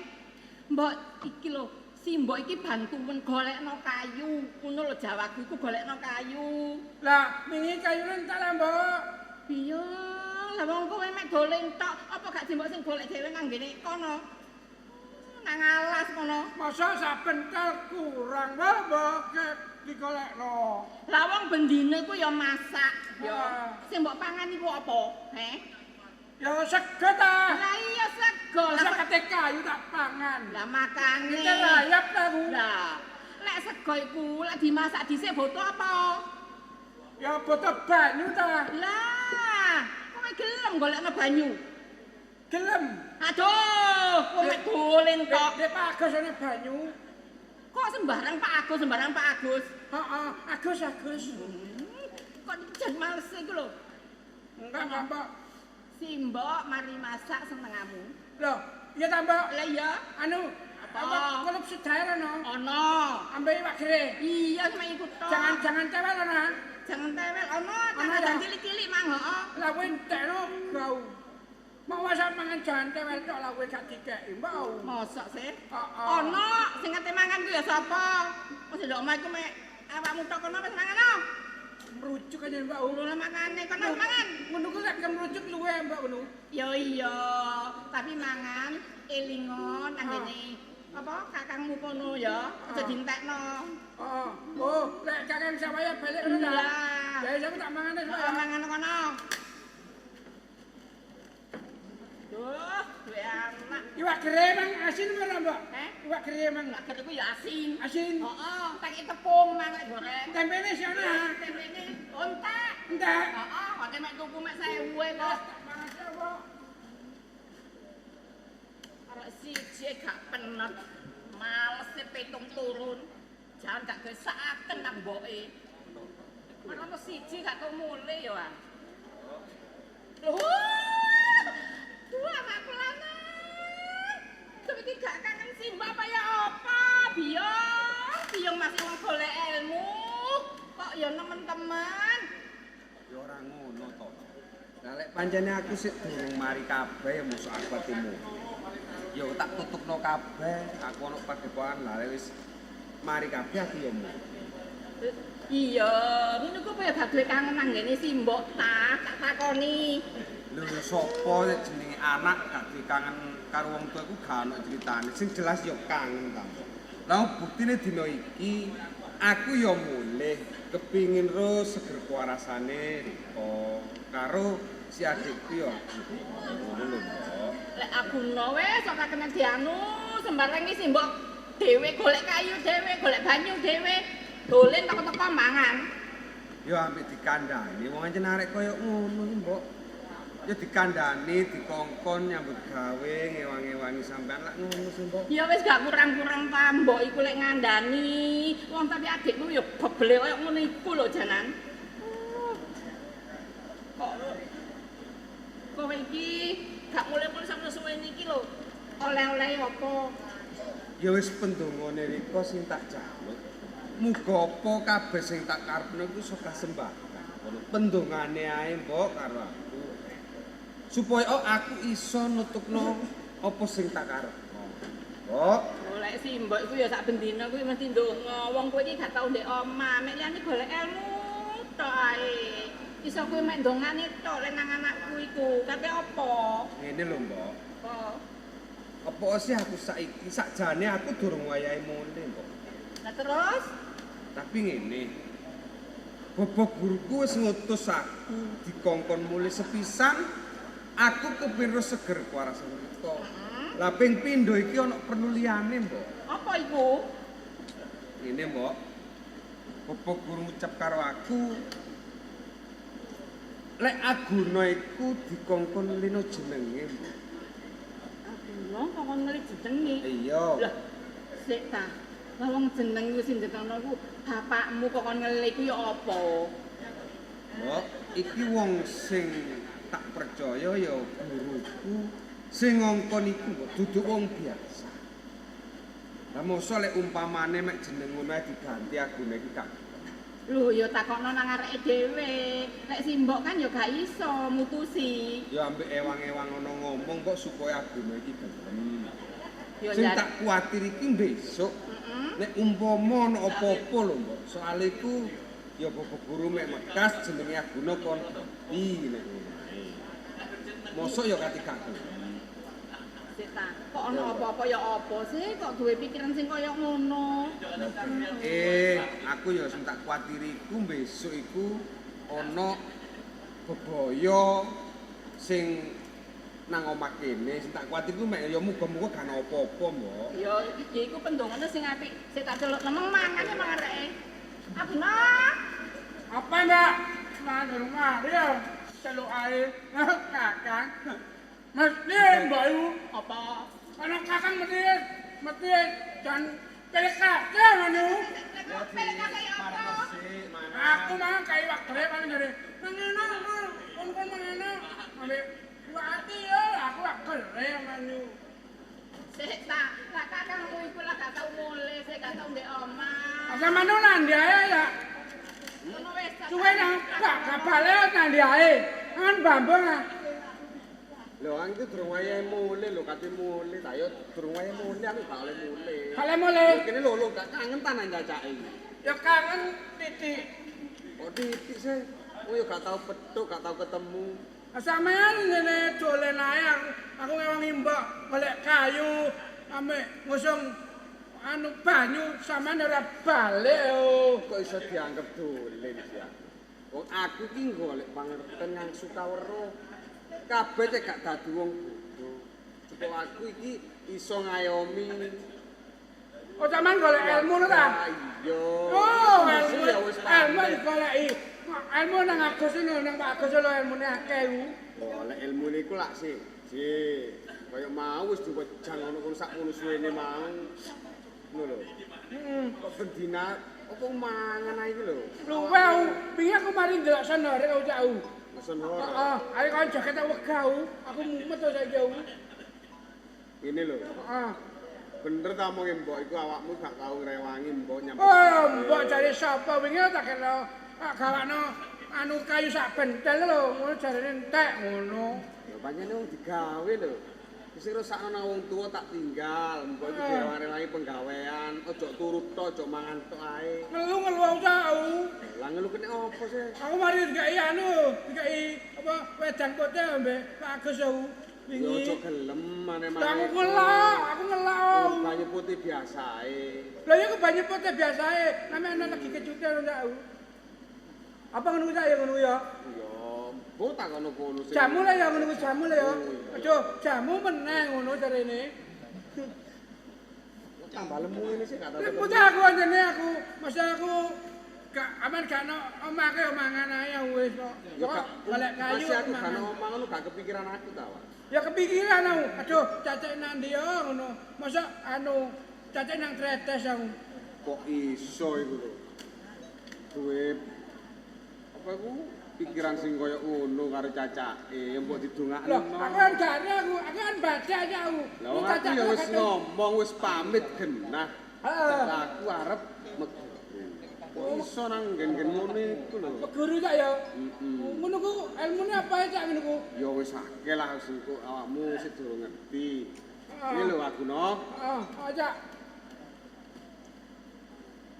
Mbok iki lho, si mbok iki bantuan golekno kayu. Ngono lho Jawaku iku golekno kayu. Lah, wingi kayune entek lah, Mbok. Iya, lah wong kowe mek dolen tok, apa gak simbok sing golek dhewe nang ngene kono? Nang alas kono. Masa saben tel kurang wae mbok digolekno. Lah wong bendine ku ya masak ya. Sing mbok pangan iku apa? He? Ya sego ta. Lah iya sego. Lah kate kayu tak pangan. Lah makane. Iki rayap ta ku. Lah, lek sego iku lek dimasak dhisik boto apa? Ya boto banyu ta. Lah, kowe gelem golekno banyu? Gelem. Aduh, kowe mek dolen tok. Nek Pak Agus ana banyu. Kok sembarang Pak Agus, sembarang Pak Agus. Heeh, Agus Agus. Kok jan males iku lho. Enggak, Mbak. Simbok mari masak senengamu. Loh, iya ta, Mbok? Lah iya. Anu, apa kulup sedair ana? Ana. Ambe iwak gereh. Iya, sama iku tok. Jangan-jangan tewel ana. Jangan tewel ana, jangan cilik-cilik mang heeh. Lah kowe entekno gau. Mau masak mangan jangan tewel tok lah kowe gak dikeki, Mbak. Mosok sih? Heeh. Ana sing kate mangan ku ya sapa? Wis ndok omah iku mek awakmu tok kono wis mangan no. Kemrucuk aja Mbak. Lho lah mangane kono mangan. Ngono ku lek kemrucuk luwe Mbak ngono. Ya iya, tapi mangan elingo nang ngene. Apa kakangmu kono ya, aja dientekno. Heeh. Oh, lek kakang sawaya balik ngono ta. Ya wis aku tak mangan wis. Mangan kono. Duh, duwe anak. Iwak gere mang asin ora, Mbak? Heh? Iwak gere mang. Iwak gere ku ya asin. Asin. Heeh, tak tepung mang lek goreng. Tempene sik ana. Tempene entek. Entek. Heeh, kok mek tuku mek 1000 kok. Tak mangan sik, Arek siji gak penet. Males e pitung turun. Jan gak gesaken nang mboke. Ana siji gak tau mule ya, ah. Lho. Duh, anakku lanang. Kowe iki gak kangen simbah apa ya apa? Biyong, biyong masih wong golek ilmu. Kok ya nemen-temen. Ya ora ngono to. Lah lek pancene aku sik durung mari kabeh ya mosok aku atimu. Ya tak tutupno kabeh, aku ana padepokan lah wis mari kabeh aku ya mu. Iya, ngono ku apa ya gak duwe kangen nang ngene simbok ta, tak takoni. Lho sapa nek jenenge anak gak duwe kangen karo wong tuwa iku gak ono critane. Sing jelas ya kangen ta. Lah buktine dina iki aku ya mulih kepingin ro seger kuarasane Rika karo si adikku ya. Ngono lho, Mbok. Lek aku no wis ora kena dianu, sembarang iki simbok dhewe golek kayu dhewe, golek banyu dhewe, dolen teko-teko mangan. Ya ambek dikandani wong ancen arek koyo ngono iki, Mbok. Ya dikandani, dikongkon nyambut gawe, ngewang-ngewangi sampean lak ngono sih, Mbok. Ya wis gak kurang-kurang ta, Mbok iku lek ngandani. Wong tapi adikmu ya bebele koyo ngono iku lho janan. Kok kowe iki gak mulih-mulih sampe suwe niki lho. Oleh-oleh apa? Ya wis pendongane Rika sing tak jaluk. Muga apa kabeh sing tak karepno iku iso kasembahan. Pendongane ae, Mbok, karo aku. Supaya aku iso nutukno apa sing tak karepno. Mbok, golek simbok iku ya sak bendina kuwi mesti ndonga. Wong kowe iki gak tau ndek omah, mek liyane golek ilmu tok ae. Iso kowe mek ndongane tok lek nang anakku iku. Kate apa? Ngene lho, Mbok. Apa? Apa sih aku saiki sakjane aku durung wayahe mulih, Mbok. Lah terus? Tapi ngene. Bapak guruku wis ngutus aku dikongkon mulih sepisan. Aku kepiro seger kuarasan Rika. Lah ping pindho iki ana perlu liyane, Mbok. Apa iku? Ngene, Mbok. Bapak guru ngucap karo aku lek Aguna iku dikongkon lino jenenge, Mbok. Aguna kongkon ngeli jenenge? Iya. Lah, sik ta. Lah wong jeneng iku sing njekono iku bapakmu kok kon ngeli iku ya apa? Mbok, iki wong sing tak percaya ya guruku sing ngongkon iku, Mbok, duduk wong biasa. Lah mosok lek umpamane mek jeneng ngono ae diganti Aguna iki gak. Lho ya takokno nang areke dhewe. Lek simbok kan ya gak iso mutusi. Ya ambek ewang-ewang ngono ngomong kok supaya Aguna iki gelem. Ya sing tak kuwatir iki besok nek umpama ana apa-apa lho, Mbok. Soale iku ya bapak guru mek mekas jenenge Aguna kon ganti nek ngono ae. Mosok ya kate gak gelem. Sik ta, kok ana apa-apa ya apa sih kok duwe pikiran sing kaya ngono. Aku ya sing tak kuwatiri iku besok iku ana bebaya sing nang omah kene, sing tak kuwatir iku mek ya muga-muga gak ana apa-apa, Mbok. Ya, ya iku pendongane sing apik. Sik tak celuk nemeng mangane mang areke. Aguna. Apa, Mbak? Mangan durung mari ya. Celuk ae. Kakang. Mesti mbok iku apa? Ana kakang mesti mesti jan PKK ngono. PKK apa? Aku mang kae iwak gere paling jare. Mangono, kon-kon mangono. Ambek iwak ati ya, aku iwak gere ngono. Sik ta, lah kakangmu iku lah gak tau mulih, sik gak tau ndek omah. Sampeyan nang ndi ae ya? Ngono wis. Suwe nang gak balik nang ndi ae. Nang Bambang ah. Lho, aku durung wayahe mulih lho, kate mulih. Ta yo durung wayahe mulih, aku gak oleh mulih. Gak oleh mulih. Kene lho, lho gak kangen ta nang cacake iki. Ya kangen titik. Kok Titik sih. Oh ya gak tau petuk, gak tau ketemu. Sampeyan ngene dolen ae aku ngewangi mbok golek kayu ame ngusung anu banyu sampeyan ora balik oh. Kok iso dianggep dolen sih aku. Wong aku ki golek pangerten nang Sukawero. Kabeh cek gak dadi wong bodho. Cukup aku iki iso ngayomi. Oh sampeyan golek ilmu lho ta? Iya. Oh, ilmu ya wis ilmu digoleki. Ilmu nang Agus lho, nang Pak Agus lho ilmune akeh ku. Golek ilmu niku lak siji. Kaya mau wis diwejang ngono kono sak ngono suwene mau. Ngono lho. Heeh. Kok bendina apa mangan ae iki lho. Luwe piye aku mari ndelok senore kau cak. Senore. Heeh, ayo kon joget tak wegah. Aku mumet to saiki aku. Ngene lho. Heeh. Bener ta omonge mbok iku awakmu gak tau ngrewangi mbok nyampe. Oh, mbok jare sapa wingi tak kena tak gawakno anu kayu sak bentel lho, ngono jarene entek ngono. Ya pancene wong digawe lho. Wis rusakno nang wong tuwa tak tinggal, mbok iku direwangi penggawean, aja turu tok, aja mangan tok ae. Ngelu-ngelu aku tau. Lah ngelu kene apa sih? Aku mari dikai anu, dikai apa wedang putih ambek Pak Agus aku. Ya aja gelem maneh-maneh. Aku ngelak, aku ngelak. Banyu putih biasae. Lah ya ku banyu putih biasae, namanya ana legi kecute lho ndak aku. Apa ngono kuwi ya ngono ya? Ya, mbok tak kono kono sing. Jamu lah ya ngono kuwi jamu lah ya. Aduh, jamu meneh ngono jarene. Tambah lemu ngene sih gak tau. Lemu aku anjene aku, masa aku gak aman gak ono omahke mangan ae wis kok. Ya gak golek kayu. Masih aku gak ono omah ngono gak kepikiran aku ta, Pak. Ya kepikiran aku. Aduh, cacek nang ndi ya ngono. Masa anu cacek nang tretes aku. Kok iso iku lho. Duwe apa iku pikiran sing koyo ngono karo cacake, mbok didongakno. Lho, aku kan gak aku kan baca aja aku. Lha aku ya wis ngomong wis pamit genah. Heeh. Aku arep meguru. Kok iso nang nggen-nggen ngono iku lho. Meguru tak ya? Heeh. Ngono ku ilmune apa cak ngono ku? Ya wis akeh lah wis engko awakmu sik durung ngerti. Iki lho Aguna. Heeh, cak.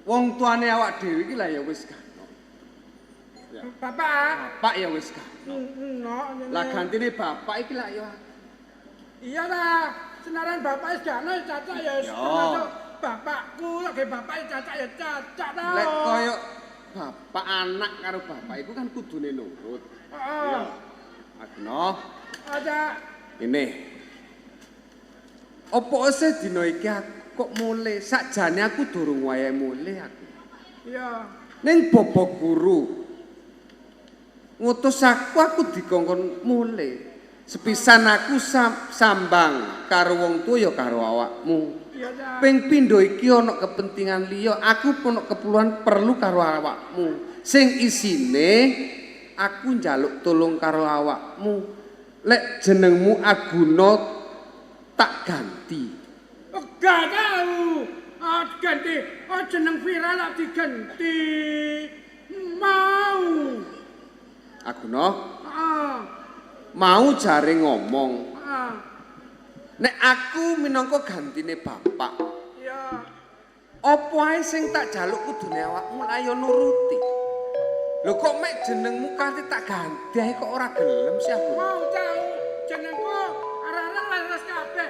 Wong tuane awak dhewe iki lah ya wis gak. Ya. Bapak, bapak ya wis gak. Lah gantine bapak iki lah ya. Iya ta, senaran bapak wis gak ono cacak ya wis termasuk bapakku, lek bapak cacak ya cacak ta. Lek koyo bapak anak karo bapak iku kan kudune nurut. Heeh. Iya. Agno. Ada. Ini. Opo sih dina iki aku kok mulih? Sakjane aku durung wayahe mulih aku. Iya. Ning bapa guru ngutus aku dikongkon mulih. Sepisan aku sambang karo wong tuwa ya karo awakmu. Iya ta. Ping pindho iki ana kepentingan liya, aku ono keperluan perlu karo awakmu. Sing isine aku njaluk tulung karo awakmu. Lek jenengmu Aguna tak ganti. Oh, gak tau. Oh, ganti. Oh, jeneng viral tak diganti. Mau. Aguna Heeh. mau jare ngomong. Heeh. Nek aku minangka gantine bapak, Iya. apa ae sing tak jaluk kudune awakmu lah ya nuruti. Lho kok mek jenengmu kate tak ganti ae kok ora gelem sih aku. Mau tau jenengku arek-arek leres kabeh.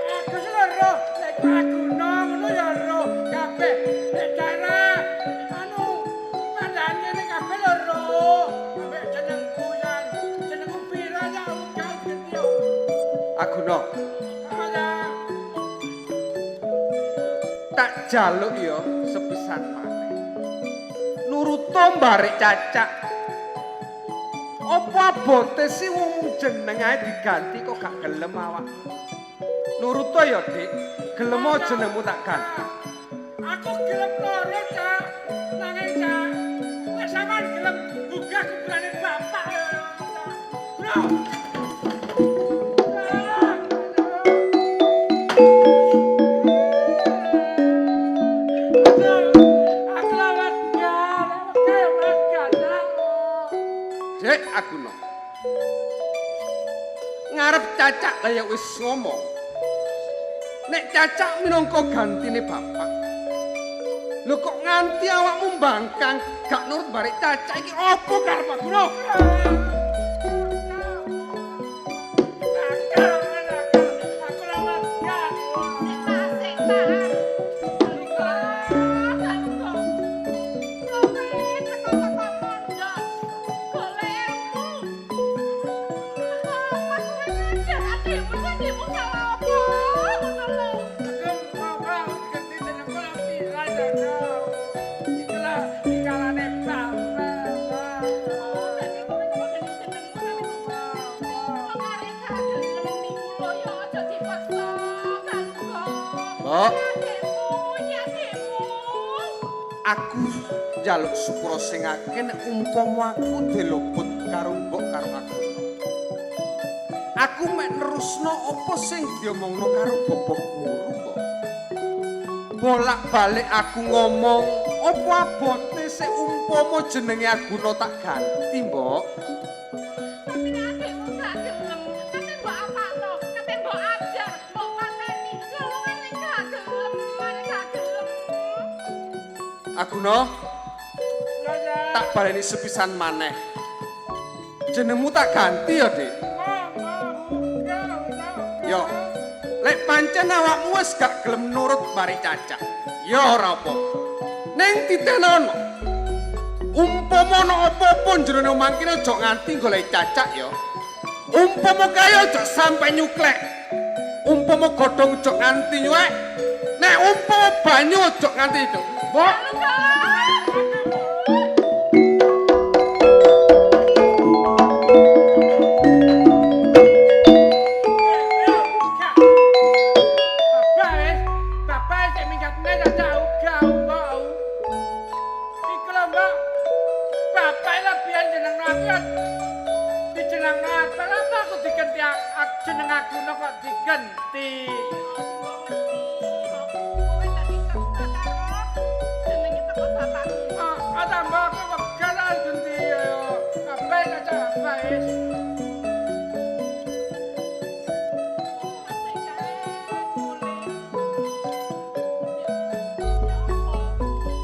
Agus lho roh, lek Aguna ngono ya roh kabeh. Nek daerah anu pandaan kene kabeh lho roh. Ambek jenengku yan, jenengku pira ya aku gak ngerti yo. Aguna, Ala tak jaluk ya sepisan maneh. Nuruto mbarek cacak. Apa abote sih wong jeneng ae diganti kok gak gelem awakmu. Nuruto ya, Dik. Gelem jenengmu tak ganti. Aku gelem nurut, Cak. Nanging, Cak, lek sampean gelem gugah kuburane bapak ya, Cak. Bro. Aku lawat gak, wegah, Cak. Dek Aguna. Ngarep cacak lah ya wis ngomong. Nek cacak minangka gantine bapak. Lho kok nganti awakmu mbangkang gak nurut barek cacak iki apa karep Aguna? Aku njaluk sepura sing akeh nek umpama aku diluput karo mbok karo aku. Aku mek nerusno apa sing diomongno karo bapak guru, mbok. Bolak-balik aku ngomong apa abote sing umpama jenenge Aguna tak ganti, mbok. Tapi nek adikmu gak gelem, kate mbok apakno, kate mbok ajar, mbok pateni, lha wong arek gak gelem, arek gak gelem. Aguna, tak baleni sepisan maneh. Jenengmu tak ganti ya, Dik. Yo, lek pancen awakmu wis gak gelem nurut barek cacak, ya ora apa. Ning titenono. Umpama ana apa-apa jerone omah kene aja nganti golek cacak ya. Umpama kaya aja sampe nyuklek. Umpama godhong aja nganti nyuwek. Nek umpama banyu aja nganti itu. Mbok. Jeneng Aguna kok digenti. Kowe tadi karo jenenge teko bapakmu. Ah, tambah aku wegah tak genti ya. Kabeh cacak kabeh wis.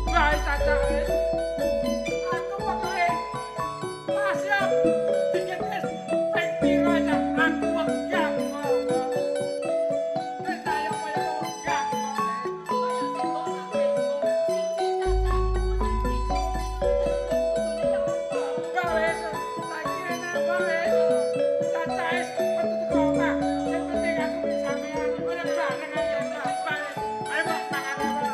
Wae cacak wis. Aku pokoke masih digenti ping pira cak aku wegah. Wis ayo koyo wegah. Mbak wis, saiki rene mbak wis. Cacak wis metu teko omah. Sing penting aku wis sampean ora bareng ayo mbak. Ayo mbak mangan mbak.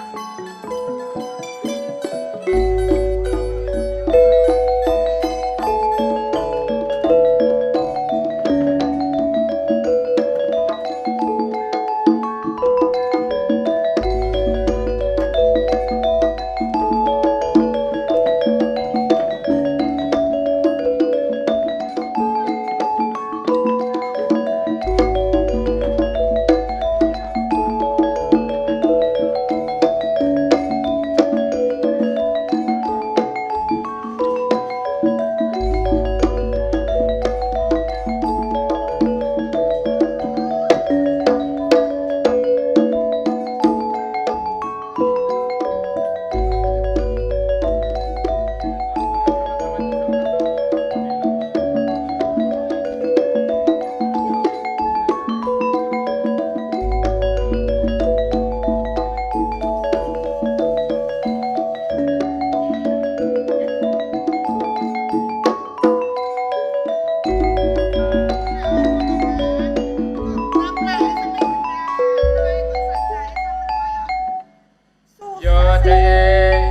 Yo cek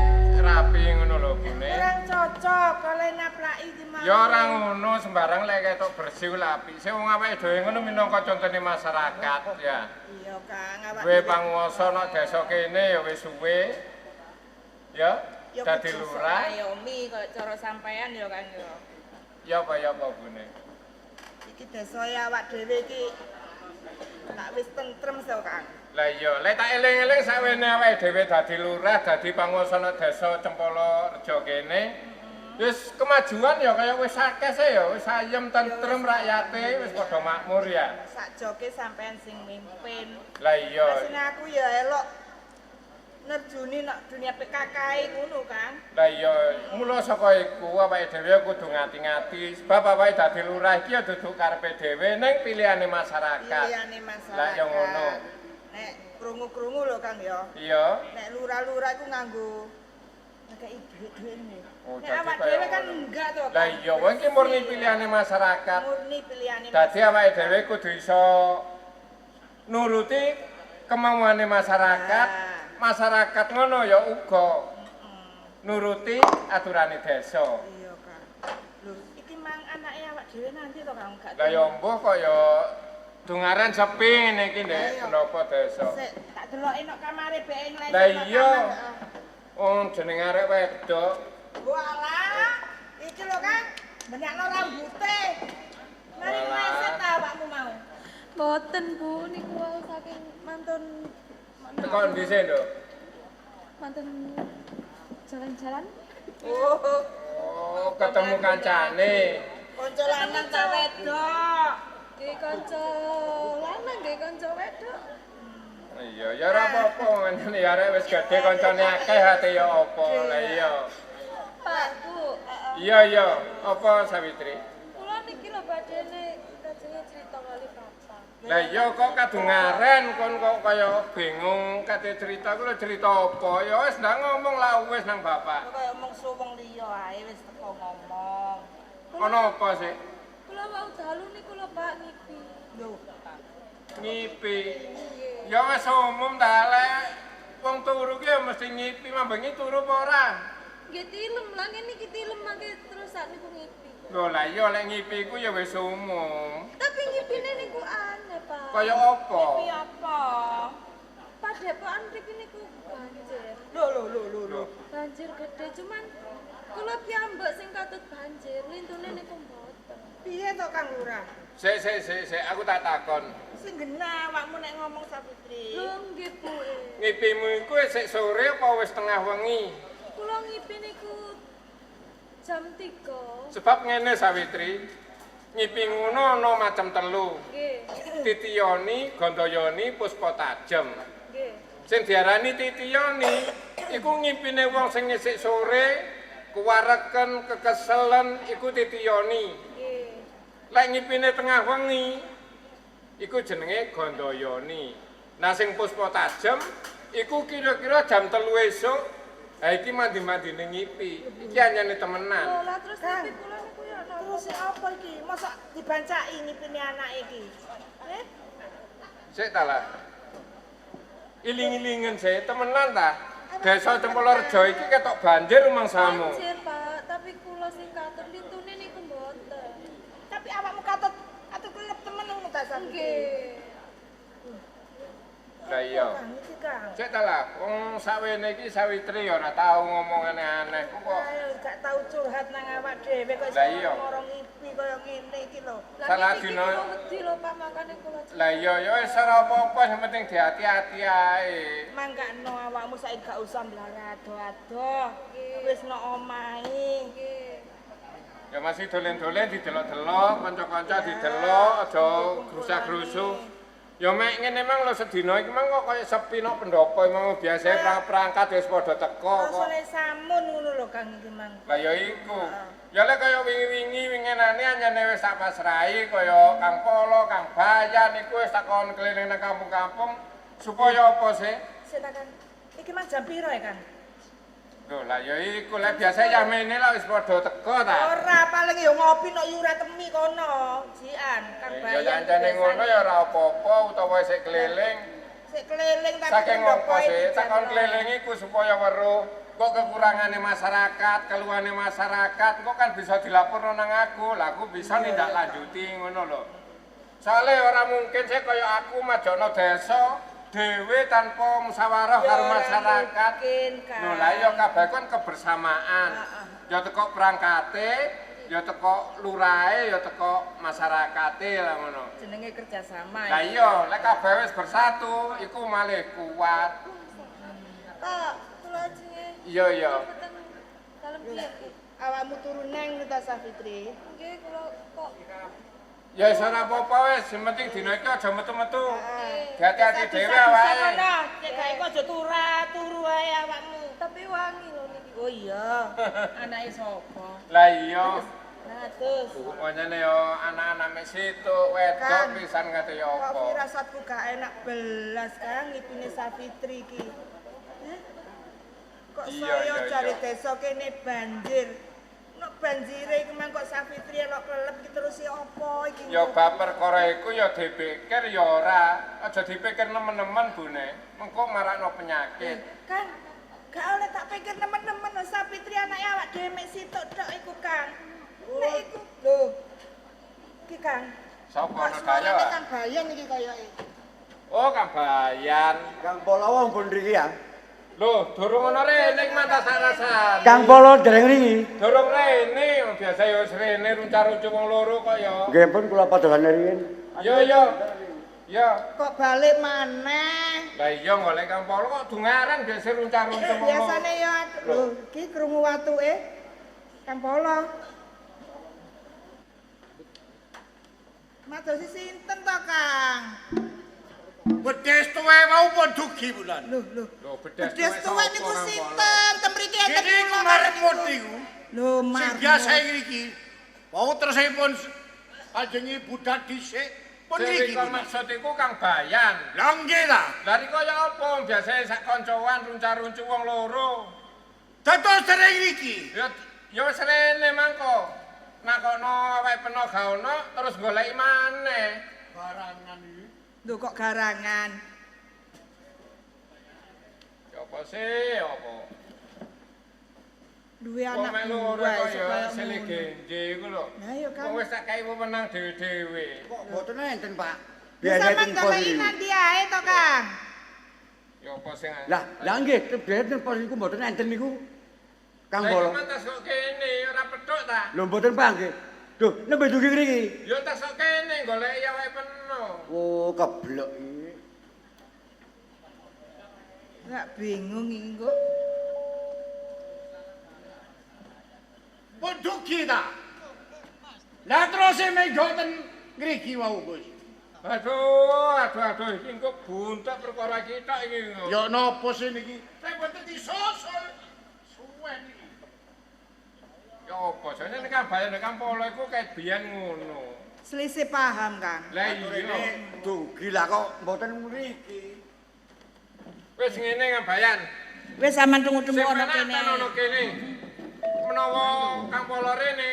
rapi ngono lho bune. Kurang cocok kalau naplaki iki mau. Ya ora ngono sembarang lek ketok bersih lah apik. Sing wong awake dhewe ngono minangka contone masyarakat ya. Iya Kang, awak Kowe panguwasa nang desa kene ya wis suwe. Ya, dadi lurah. Ayomi kok cara sampean ya Kang ya. Ya apa ya apa bune. Iki desa awak dhewe iki tak wis tentrem so Kang. Lah iya, lek tak eling-eling sawene awake dhewe dadi lurah, dadi panguwasa nang desa Cempala Rejo kene. Wis kemajuan ya kaya wis akeh sih ya, wis ayem tentrem rakyate, wis padha makmur ya. Sakjoke sampean sing mimpin. Lah iya. Asline aku ya elok nerjuni nok dunia PKK ngono, Kang. Lah iya, mula saka iku awake dhewe kudu ngati-ngati sebab awake dadi lurah iki ya duduk karepe dhewe ning pilihane masyarakat. Pilihane masyarakat. Lah ya ngono. Nek krungu-krungu lho, Kang ya. Iya. Nek lurah-lurah iku nganggo ngekeki dhuwit-dhuwit ngene. Oh, Nek dadi awak kaya dhewe kan ngono. enggak to, Lah iya, wong iki murni pilihane masyarakat. Murni pilihane. Dadi awake dhewe kudu iso nuruti kemauane masyarakat. Masyarakat ngono ya uga nuruti aturane desa. Iya, Kang. Lho, iki mang anake awak dhewe nanti to, Kang, gak. Lah ya mbuh kok ya dungaren sepi ngene iki ndek pendopo desa. Sik, tak deloki nok kamare beke nglek. Lah iya. Wong jeneng arek wedok. Walah, iki lho, Kang, benakno rambute. Mari ngleset ta awakmu mau. Mboten, Bu, niku wau saking mantun Teko endi sih, Nduk? Mantun jalan-jalan. Oh, ketemu kancane. Kanca lanang ta wedok. Nggih kanca lanang nggih kanca wedok. Iya, ya ora apa-apa ngene ya arek wis gedhe kancane akeh ate ya apa. Lah iya. Pak, Bu. Iya, iya. Apa Sawitri? Kula niki lho badhene kajenge cerita kali Bapak. Lah iya kok kadungaren kon kok kaya bingung kate cerita ku lho cerita apa? Ya wis ndak ngomong lah wis nang bapak. Kaya omong suweng liya ae wis teko ngomong. Ono apa sih? Kula wau dalu niku lho Pak ngipi. Lho, Ngipi. Ya wis umum ta lek wong turu ki ya mesti ngipi, mambengi turu apa ora? Nggih tilem lah ngene iki tilem mangke terus sak niku ngipi. Lho lah iya lek ngipi ku ya wis umum. Tapi ngipine niku aneh, Pak. Kaya apa? Ngipi apa? Padepokan mriki niku banjir. Lho lho lho lho lho. Banjir gede cuman kula piyambak sing katut banjir, lintune niku mboten. Piye to Kang Lurah? Sik sik sik sik aku tak takon. Sing genah awakmu nek ngomong Sapitri. Lho nggih, Bu. Ngipimu iku sik sore apa wis tengah wengi? Kula ngipi niku jam 3. Sebab ngene Sawitri, ngipi ngono ana macem telu. Nggih. Titiyoni, Gandayani, Puspa Tajem. Nggih. Sing diarani titiyoni iku ngipine wong sing isik sore, kuwareken, kekeselen iku titiyoni. Nggih. Lek ngipine tengah wengi iku jenenge Gandayani. Nah sing Puspa Tajem iku kira-kira jam 3 esuk. Ha iki mandi-mandine ngipi. Iki anyane temenan. Lho lah terus ngipi kula niku ya napa? Terus apa iki? Mosok dibancaki ngipine anake iki? Eh? Sik ta lah. Iling-ilingen sik temenan ta. Desa Cempolorejo iki ketok banjir rumangsamu. Banjir, Pak, tapi kula sing katut lintune niku mboten. Tapi awakmu katut katut kelep temen ngono ta Sapitri? Nggih. Lah iya. Sik ta lah, wong sakwene iki Sawitri ya ora tau ngomong aneh-aneh kok. Ayo gak tau curhat nang awak dhewe kok Lah iya. moro ngipi kaya ngene iki lho. Salah dina. Wedi lho Pak makane kula. Lah iya ya wis ora apa-apa sing penting dihati-hati ae. Mangkakno awakmu saiki gak usah mblara ado-ado. Wis nok omahe. Ya masih dolen-dolen didelok-delok, kanca-kanca didelok, aja grusa-grusu. Ya mek ngene mang lho sedina iki mang kok kaya sepi nok pendopo mang biasane perangkat wis padha teko kok. Rasane samun ngono lho Kang iki mang. Lah ya iku. Ya lek kaya wingi-wingi winginane anyane wis tak pasrahi kaya Kang Polo, Kang Bayan iku wis tak kon keliling nang kampung-kampung supaya apa sih? Sik ta Kang. Iki mang jam piro ya Kang? Lho lah ya iku lek biasa yamene lah wis padha teko ta. Ora paling ya ngopi nok Yura Temi kono, Jian, Kang Ya Bayan. jancane ngono ya ora apa-apa utawa sik keliling. Sik keliling tapi Saking pendopo apa sih? iki Takon jam keliling iku supaya weruh kok kekurangane masyarakat, keluhane masyarakat, kok kan bisa dilaporno nang aku. Lah aku bisa nindak lanjuti ngono lho. Soale ora mungkin sih kaya aku majono desa dhewe tanpa musyawarah Ya karo ora masyarakat. mungkin, Kang. Lho lah ya kabeh kon kebersamaan. Ya teko perangkate, ya teko lurahe, ya teko masyarakate lah ngono. Jenenge kerjasama. Lah iya, lek kabeh wis bersatu, iku malih kuat. Pak, kula ajenge. Iya, iya. Mboten dalem piye? Awakmu turu nang ta Safitri? Nggih, kula kok Ya wis ora apa-apa wis, sing penting dina iki aja metu-metu. Hati-hati dhewe awake. Kono, cek gak iku aja turu ae. Tapi wangi lho niki. Oh iya. Anake sapa? Lah iya. Nah, terus. Pancene yo anak-anak mek situk wedok pisan kate yo Kok apa. firasatku gak enak belas Kang ngipine Safitri iki. Heh? Kok Iya, saya iya, cari iya. desa kene banjir. Nek banjire iku mang kok Safitri elok kelep iki terus ya apa iki? Ya bab perkara iku ya dipikir ya ora. Aja dipikir nemen-nemen bune. Mengko marakno penyakit. Kang, gak oleh tak pikir nemen-nemen lho Safitri anake awak dhewe mek situk tok iku Kang. Nek iku lho. Iki Kang. Sapa Kok ana suarane kaya? Kang Bayan iki koyoke. Oh, Kang Bayan. Kang Polo wong pun mriki ya. Loh, durung ana rene iki mantas rasan. Kang Polo dereng mriki. Durung rene, wong biasa ya wis rene runca-runcu wong loro kok ya. Nggih pun kula padhalan riyin. Yo yo. Yo. Kok balik maneh? Lah iya golek Kang Polo kok dungaran biasa runca-runcu wong loro. Biasane ya lho iki krungu watuke Kang Polo. Madosi sinten to, Kang? Bedes tuwe mau pun dugi bulan. Lho, lho. Lho, bedes Bedes tuwek sapa, niku Kang Polo? sinten? Ten mriki enten Kene iku kula marmut niku. niku. Lho, Sing marmut. biasa iki. Wau tersipun Kanjeng Ibu dhisik pun Sing iki. rika maksud iku Kang Bayan. Lah nggih ta. Lah rika ya apa wong biasa sak kancoan runca-runcu wong loro. Dados dereng iki. Ya ya wis rene mangko. Nakono awake peno ga ono terus goleki maneh. Barangan iki. Lho kok garangan. Ya apa sih apa? Duwe Wong anak mek loro dua kok iso ya kaya sele ngono. genje iku lho. Lah ya Kang. Wong wis tak kai wewenang dhewe-dhewe. Kok mboten enten, Pak. Ya Biasa sampean ten pos goleki niku. nanti ae to, Kang. Ya apa sing Lah, lah nggih, biasa ten pos niku mboten enten niku. Kang Lah iki Polo. mantas kok kene ora petuk ta? Lho mboten Pak nggih. Duh, nembe dugi ngriki. Ya entas kok kene goleki awake peno. Oh, keblek iki. Gak bingung iki kok. Pun dugi ta. Lah terus menggo ten ngriki wau Gus. Aduh, aduh, aduh, iki engko buntek perkara iki tok iki. engko. Ya napa sih niki? Saya mboten disusul. Suwen iki. Ya apa jane nek Kang Bayan nek Kang Polo iku kayak biyen ngono. Selisih paham, Kang. Lah iya. Dugi lah kok mboten mriki. Wis ngene Kang Bayan. Wis sampean tunggu-tunggu Sing ana penak kene. ten ono kene. Menawa Kang Polo rene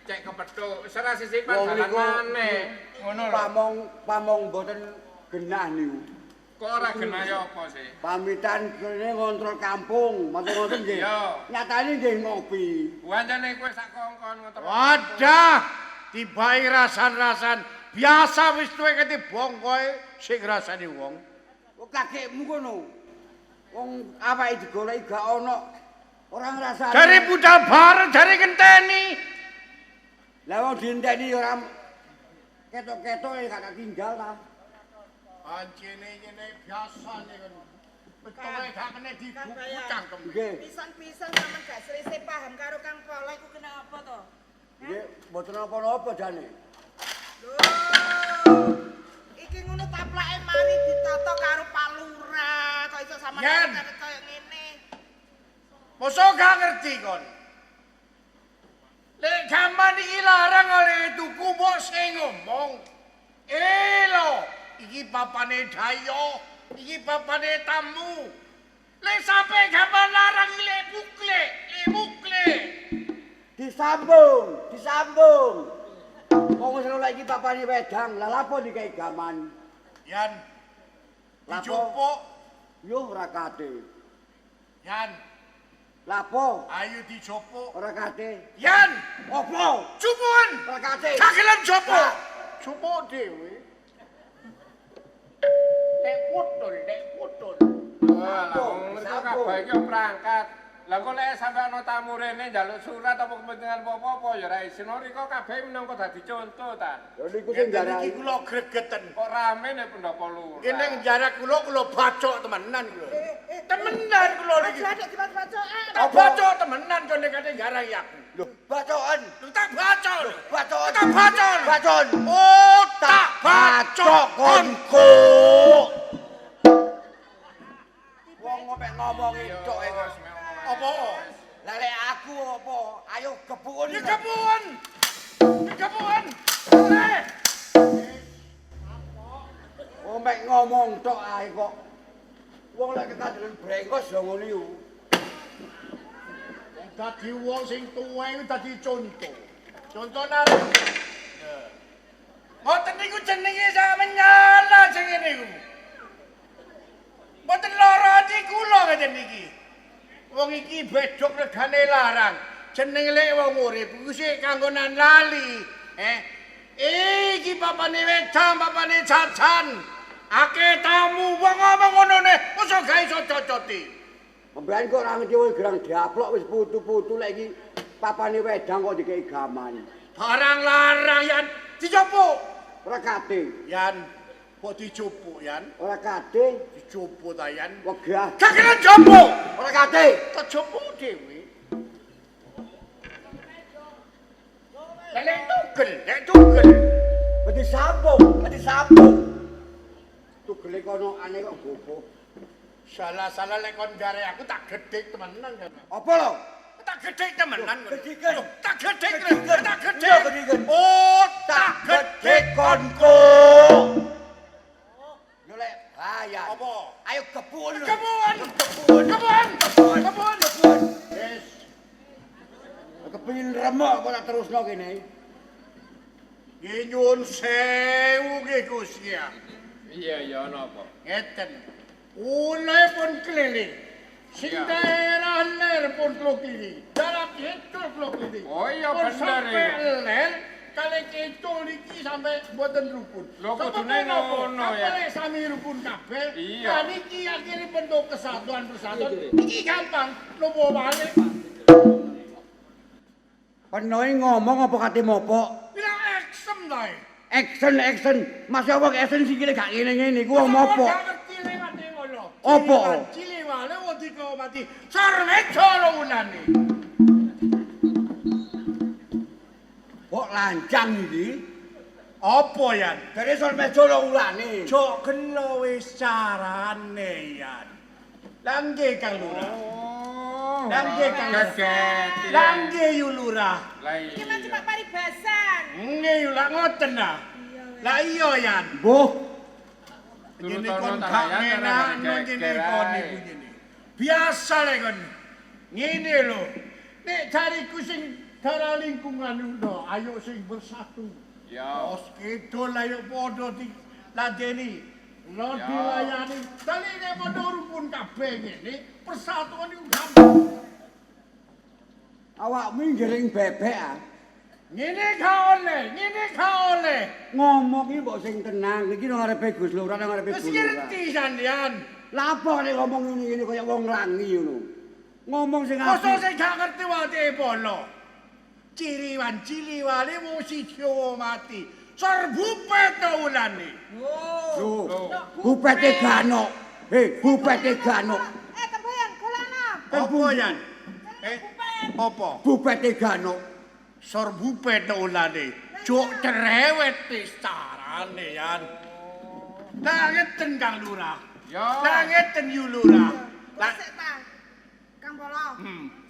cek kepethuk, wis ora sisipan Wong dalan niku maneh. Ngono lho. Pamong pamong mboten genah niku. Kok ora genah ya apa sih? Pamitan kene ngontrol kampung, matur ngoten nggih. Iya. Nyatane nggih ngopi. Wancane kowe sak kongkon ngontrol. Wadah, tibake rasan-rasan. Biasa wis tuwek kete bongkoe sing ngrasani wong. Kok kakekmu kono. Wong awake digoleki gak ono. Ora ngrasani. Jare budal bareng jare ngenteni. Lah wong dienteni ora ketok-ketok ya gak tak tinggal ta. Pancene ngene biasane kono. Betuwe gak kena dibuku Bayan. cangkem. Nggih. Pisan-pisan sampean gak selisih paham karo Kang Polo iku kena apa to? Nggih, mboten napa-napa jane. Lho. Iki ngono taplake mari ditata karo Pak Lurah, kok iso sampean Yen. kaya ngene. Mosok gak ngerti kon. Lek gaman iki larang oleh tuku mbok sing ngomong. Eh lho, iki papane dayo, iki papane tamu. Lek sampe gaman larang iki lek bukle, lek bukle. Disambung, disambung. Wong wis lho iki papane wedang, lah lapo dikai gaman? Yan, Lapo? dijupuk. Yo ora kate. Yan, Lapo? ayo dijupuk. Ora kate. Yan, Opo? jupukan. Ora kate. Gak gelem jupuk. Jupuk dhewe. Lek putul, lek putul. Wah, lah wong ngerti kabeh iki yo perangkat. Lah kok lek sampe ana tamu rene njaluk surat apa kepentingan apa-apa ya ora isin rika kabeh minangka dadi contoh ta. Lha niku sing Ngeten garai. iki kula gregeten. Kok rame nek pendopo lurah. Kene jarak kula kula bacok temenan kula. Temenan kula niki. Aja adek dibacokan. Tak bacok temenan kene kate garai aku. Lho, bacokan. Lho tak bacok. Bacokan. Tak bacok. Bacon. Oh, tak bacok konku. Wong ngopek ngomong Yo tok e kok. wis mek omongane Apa? Lah lek aku apa? Ayo gebuken. Ya gebuken. Gebuken. Eh. Wong mek ngomong tok ae kok. Wong lek ketandelen brengos ya ngono iku. Wong dadi wong sing tuwa iku dadi conto. Conto arep. Ngoten niku jenenge sak menyala jenenge niku. Mboten lara ati kula ngeten niki. Wong iki bedhok regane larang. Jenenge lek wong urip iku sik kanggonan lali. Iki papane wedang, papane jajan. Akeh tamu wong ngomong ngono ne, mosok gak iso cocoti. Pembean kok ora ngerti wong gerang diaplok wis putu-putu lek iki papane wedang kok dikeki gaman. Barang larang yan dijupuk. Ora kate. Yan, kok dijupuk yan? Ora kate, dijupuk ta yan? Wegah. Gak kena jupuk. Ora kate. Tak jupuk dhewe. Lek tugel, lek tugel. Wedi sambung, wedi sambung. Tugele kono aneh kok gopoh. Salah-salah lek kon jare aku tak gedhek temenan kan. Apa lho? Tak gedhek temenan. Gedhiken. Tak gedhek, tak gedhek. Oh, tak gedhek konku. Lho lek bayar. Apa? Ayo gebuken. Gebuken. Gebuken. Gebuken. Gebuken. Gebuken. Wis. Kepengin remuk kok tak terusno kene. Nggih nyuwun sewu nggih Gusti. Iya ya napa? Ngeten. Ule pun keliling. Sing daerah ler pun klo kiri. Daerah kidul klo kiri. Oh iya bener sampe ler kali kidul iki sampe mboten rukun. Lho kudune ngono ya. Kabeh sami rukun kabeh. Lah niki akhire bentuk kesatuan persatuan. Iki gampang nopo balik. Penoe ngomong apa kate mopok? Bilang action ta. Action action. Masih wong action sikile gak ngene-ngene iku wong mopok. Gak ngerti lewate ngono. Apa? Ciliwale wong dikomati. Sarwejo lho unane. Kok lancang iki? Apa yan? Dene Sarwejo lho ulane. Jok kena wis carane yan. Lah nggih Kang Lurah. Lah nggih Kang Lurah. Lah nggih Yu Lurah. Iki mah cuma paribasan. Nggih Yu lah ngoten ta. Lah iya yan. Mbuh. Ngene kon gak ngenakno ngene kon niku ngene. Biasa lek kon. Ngene lho. Nek cariku sing darah lingkungan lho, ayo sing bersatu. Ya. Pos kidul ayo padha diladeni. Lho dilayani. Daline padha rukun kabeh ngene, persatuan iku gampang. Awakmu ngiring bebek ah. Ngene gak oleh, ngene gak oleh. Ngomong iki mbok sing tenang, iki nang ngarepe Gus Lurah, nang ngarepe Wis Bu Lurah. ngerti sampeyan. Lah apa nek ngomong ngene-ngene kaya wong langi ngono. Ngomong sing apik. Mosok sing gak ngerti wae polo. Ciriwan ciliwale wong siji mati. Serbupet ulane. Lho, bupete gano. Hei, bupete gano. Eh, kebayan, golekno. Apa yan? Eh, apa? Bupete gano. Serbupet ulane. Jok cerewet carane yan. Lah ngeten Kang Lurah. Ya. Lah ngeten Yu Lurah. Lah Sik ta. Kang Polo.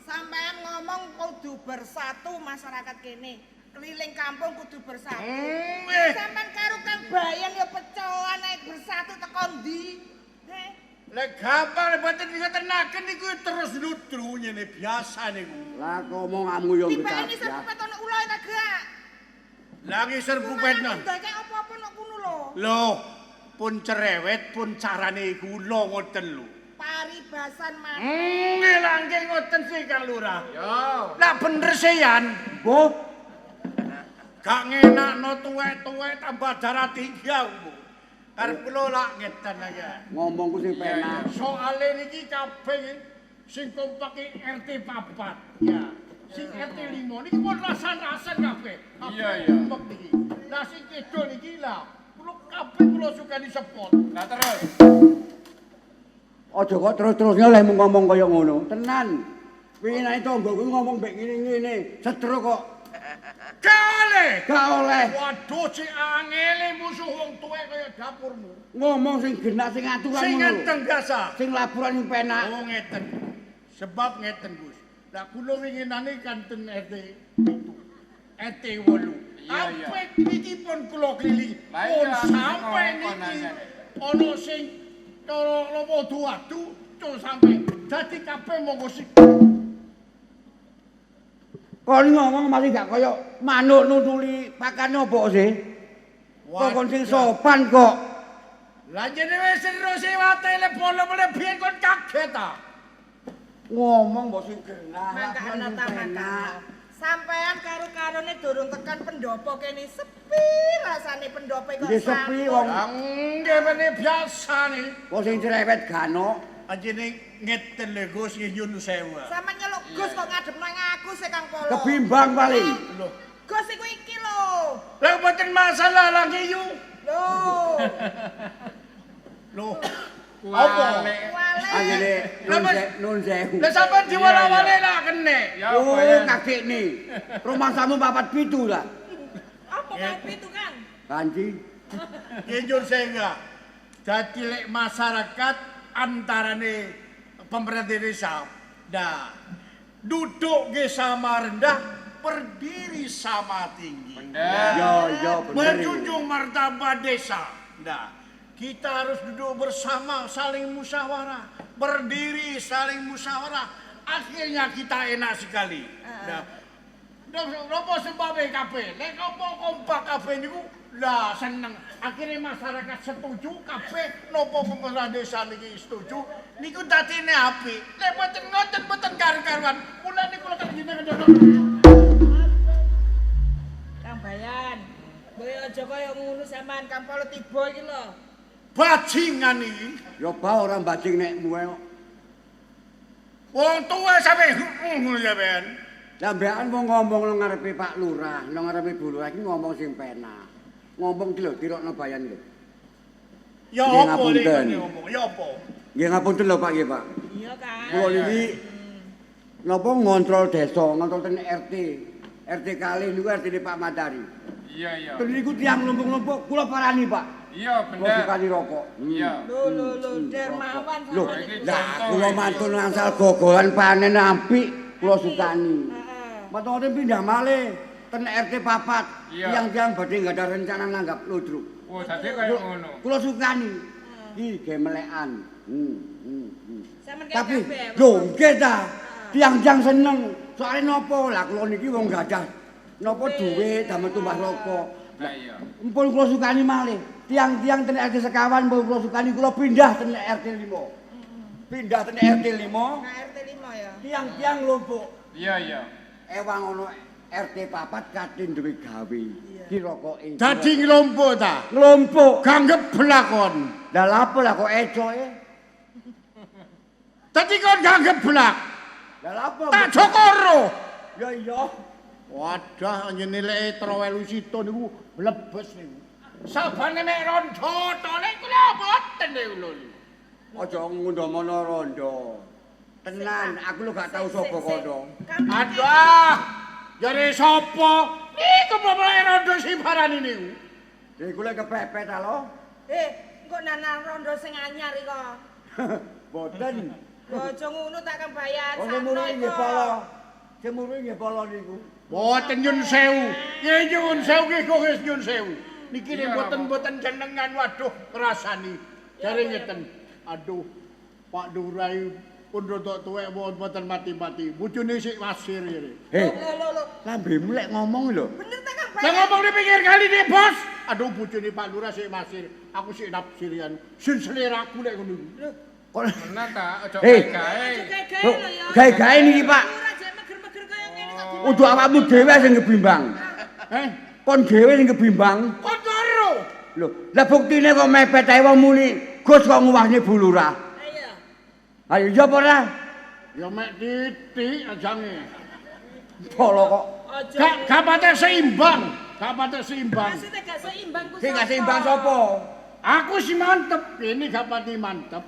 Sampeyan ngomong kudu bersatu masyarakat kene. Keliling kampung kudu bersatu. Sampeyan karo Kang Bayan ya pecoan ae bersatu teko ndi? Heh. Lek gampang mboten ditenaken niku terus ludru ngene biasa niku. Lah kok omonganmu yo Tibake ngisor bupet ono ula ta gak? Lah ngisor bupet no. Ndekek apa-apa nok kono lho. Lho, pun cerewet pun carane kula ngoten lho. Paribasan maneh. Nggih lah nggih ngoten sih Kang Lurah. Ya. Lah bener sih Yan. Mbuh. Gak ngenakno tuwek-tuwek tambah darah tinggi aku. Karep kula lak ngeten aja. Ngomongku sing penak. Soale niki kabeh sing kompak iki RT 4. Ya. Sing RT 5 niki pun rasan-rasan kabeh. Iya iya. Kompak niki. Lah sing kidul niki lah kula kabeh kula sukani sepot. Lah terus. Aja kok terus-terusnya oleh ngomong kaya ngono. Tenan. Winginane tanggoku ngomong mbek ngene-ngene, setro kok. Gak oleh. Gak oleh. Waduh sik angele musuh wong tuwek kaya dapurmu. Ngomong sing genah sing aturan Sing ngono lho. ngenteng biasa. Sing laporan sing penak. Oh ngeten. Sebab ngeten Gus. Lah kula winginane kanten RT 7. RT 8. Sampai niki pun kula keliling. Pun sampai niki ana sing cara napa adu-adu cul sampai dadi kabeh monggo sik. Kon ngomong masih gak kaya manuk nutuli pakan apa sih? Kok kon sing sopan kok. Lah jenenge wis seru sewate le bolo mle biyen kon kaget ta. Ngomong mbok sing genah. Mangkane ta mangkane. Sampean karo-karone durung tekan pendopo kene sepi rasane pendopo kok. Nggih sepi wong. Nggih mene biasane. Wong sing cerewet gano. Anjene ngeten lho Gus nggih nyun sewu. Sampeyan nyeluk Gus kok ngadep nang aku sih Kang Polo. Kebimbang paling. Lho, Gus iku iki lho. Lah mboten masalah lagi yu. Lho. Lho. Apa? Anjene nun sewu. Lah sampean diwala-wale lah kene. Oh, kakekne. Rumahsamu 47 lah. Apa 47, Kang? Kanji. Nggih nyun sewu. Dadi lek masyarakat antarane pemerintah desa. Nah, duduk nggih sama rendah, berdiri sama tinggi. Bener. Yo yo bener. Menjunjung martabat desa. Nah, kita harus duduk bersama, saling musyawarah, berdiri saling musyawarah. Akhirnya kita enak sekali. Nah, nopo sebabe kabeh? Lek nopo kompak kabeh niku lah seneng. Akhirnya masyarakat setuju kabeh nopo pemerintah desa niki setuju. Niku dadine apik. Lek mboten ngoten mboten karu-karuan. Mulane kula kan jenengan. Kang Bayan, mbok aja kaya ngono sampean Kang Polo tiba iki lho. Bajingan iki. Ya ba ora bajing nek muwe kok. Wong tuwa sampe ngono sampean. Lah mbekan wong ngomong nang ngarepe Pak Lurah, nang ngarepe Bu Lurah iki ngomong sing penak. Ngomong ki lho tirokno Bayan lho. Ya apa iki ngomong? Ya apa? Nggih ngapunten lho Pak nggih Pak. Iya Kang. Kula niki napa ngontrol desa, ngontrol ten RT. RT kalih niku RT-ne Pak Matari. Iya iya. Ten niku tiyang lumpuk-lumpuk kula parani Pak. Iya Kula bener. sukani rokok. Iya. Lho lho lho dermawan Lho, sampean. lah kula mantun angsal gogolan panen apik kula sukani. Heeh. Matote pindah malih ten RT 4. Iya. Tiyang-tiyang badhe nggadah rencana nanggap ludruk. Oh, dadi kaya ngono. Kula sukani. Iki gemelekan. Sampeyan Tapi kabeh. lho nggih ta. Tiyang-tiyang seneng. Soale napa? Lah kula niki wong gadah napa dhuwit damel tumbas rokok. Lah iya. Mpun kula sukani malih. Tiang-tiang ten RT sekawan mpun kula sukani kula pindah ten RT 5. Pindah ten RT 5. Nah RT 5 ya. Tiang-tiang lumpuk. Iya iya. Ewang ono RT 4 katin duwe gawe. Ki rokoke. Dadi nglumpuk ta? Nglumpuk. Gak ngeblak kon. Lah lapo lah kok ecoe? Dadi kon gak ngeblak. Lah lapo? Tak jokoro. Ya iya. Wadah anjene lek trowelu sito niku blebes niku. Sabane mek rondo tole kula mboten niku lho. Aja ngundomono rondo. Tenan, aku lho gak tau sapa kono. Aduh. Jare sapa? Niku pokoke rondo sing parani niku. Iku lek kepepet ta lho. Eh, engko nanang rondo sing anyar iko. Mboten. Aja ngono tak Kang Bayan. Wong sing muruki nggih polo. Sing muruki nggih polo niku. Mboten nyun sewu. Nggih nyun sewu nggih kok wis nyun sewu. Niki nek mboten-mboten jenengan waduh ngrasani. Jare ngeten. Aduh, Pak Durai pun rodok tuwek mboten mati-mati. Bojone sik wasir jare. Hei, Lho lho lho. lambemu lek ngomong lho. Bener ta Kang Lah Bayan? ngomong di pinggir kali nih, Bos. Aduh bojone Pak Lurah sik masir. Aku sik nafsirian. Sin seleraku lek ngono iku. Kok Tenan ta, aja Hei. gawe. Aja gawe-gawe lho ya. Gawe-gawe niki, Pak. Ora jek meger-meger kaya ngene kok di. Udu awakmu dhewe sing kebimbang. Eh, Kon dhewe sing kebimbang. kon karo. Lho, lah buktine kok mepet ae wong muni, Gus kok nguwasne Bu Lurah. Ayo. Ayo iya apa ora? Ya mek titik ajange. Polo kok. Aja. Gak patek seimbang. Gak patek seimbang. Maksudnya gak seimbang ku Sing gak seimbang sapa? Aku sih mantep, ini gak pati mantep.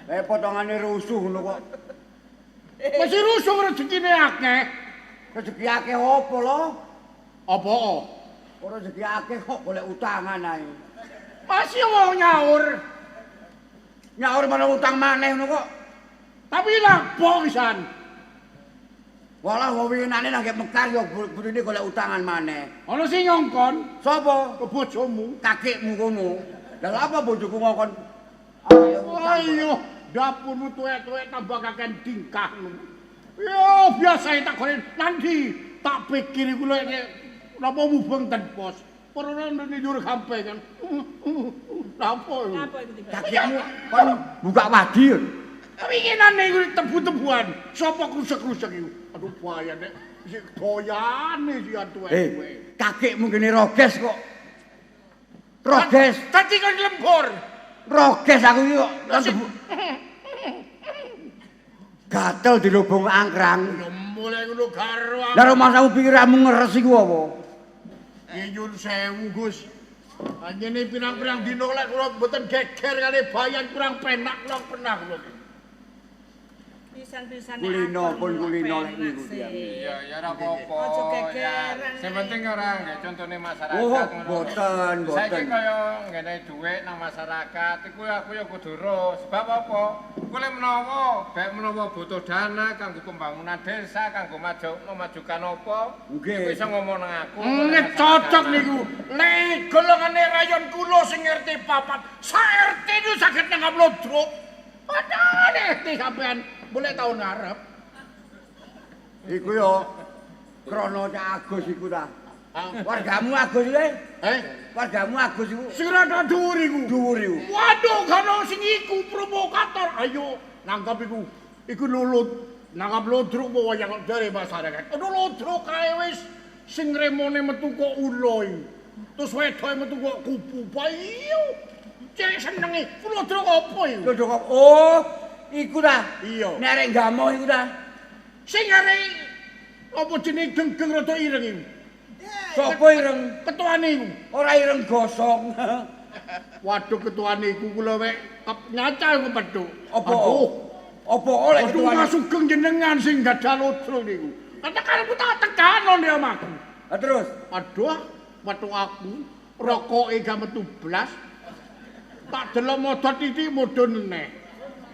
Eh potongane rusuh ngono kok. Mesti rusuh rezekine akeh. Rezeki akeh apa lho? Apa? Ora rezeki akeh kok golek utangan ae. Masih wong nyaur. Nyaur malah utang maneh ngono kok. Tapi lapo pisan. Walah wong winginane nang Mekar ya burine golek utangan maneh. Ana sing ngongkon. Sapa? Bojomu. Kakekmu kono. Lah lha apa bojoku ngongkon? Ayo, dapurmu tuwek-tuwek tambah kakean tingkahmu. Yo, biasa tak goreng nanti tak pikir iku lek napa mubeng ten pos. Ora ndene njur gampengan. Napa iku? Kakekmu kon buka wadi. Winginane iku tebu-tebuan. Sapa krusek-krusek iku? Aduh bahaya nek sik doyane si tuwek-tuwek. Kakekmu kene roges kok. Roges. Dadi kon lembur. Roges aku iki kok kon tebu. Gatel dilubung angkrang. Ya mulai ngono karo. Lah rumangsamu pikiranmu ngeres iku apa? Nggih nyun sewu Gus. Anjene pirang-pirang dina lek kula mboten geger kali bayan kurang penak kula pernah kula. Pisan-pisan kulino pun kulino lek niku tiyang. Iya, ya ora apa-apa. Aja gegeran. Sing penting ora nggih contone masyarakat Oh, ngono. boten, boten. Saiki kaya ngene dhuwit nang masyarakat iku aku ya kudu ro. Sebab apa? Ku lek menawa, bek menawa butuh dana kanggo pembangunan desa, kanggo memajukan apa, iku iso ngomong nang aku. Nggih cocok niku. Lek golongane rayon kula sing RT 4, sak RT niku saged nanggap lodrok. Padahal RT sampean boleh tahun ngarep. Iku yo krana Cak Agus iku ta. Wargamu Agus iki? Wargamu Agus iku. Sing rada dhuwur iku. Dhuwur iku. Waduh, kono sing iku provokator. Ayo nangkap iku. Iku lulut. Nangkap lodruk apa wayang jare masyarakat. Aduh lodruk kae wis sing remone metu kok ula iki. Terus wedoke metu kok kupu. Ayo. Cek senenge. Ku lodruk apa iku? Lodruk apa? Oh, iku ta. Iya. Nek arek gamo iku ta. Sing arek apa jenenge genggeng rada ireng iku. Sopo ireng? Ketuane iku. Ora ireng gosong. Waduh ketuane iku kula wek nyacal kepethuk. Apa? Apa oleh ketuane? Aduh sugeng jenengan sing gadah lodruk niku. Katakan aku tak tekano ndek omahku. Lah terus? Aduh, metu aku rokoke gak metu blas. Tak delok modot titik mudhun meneh.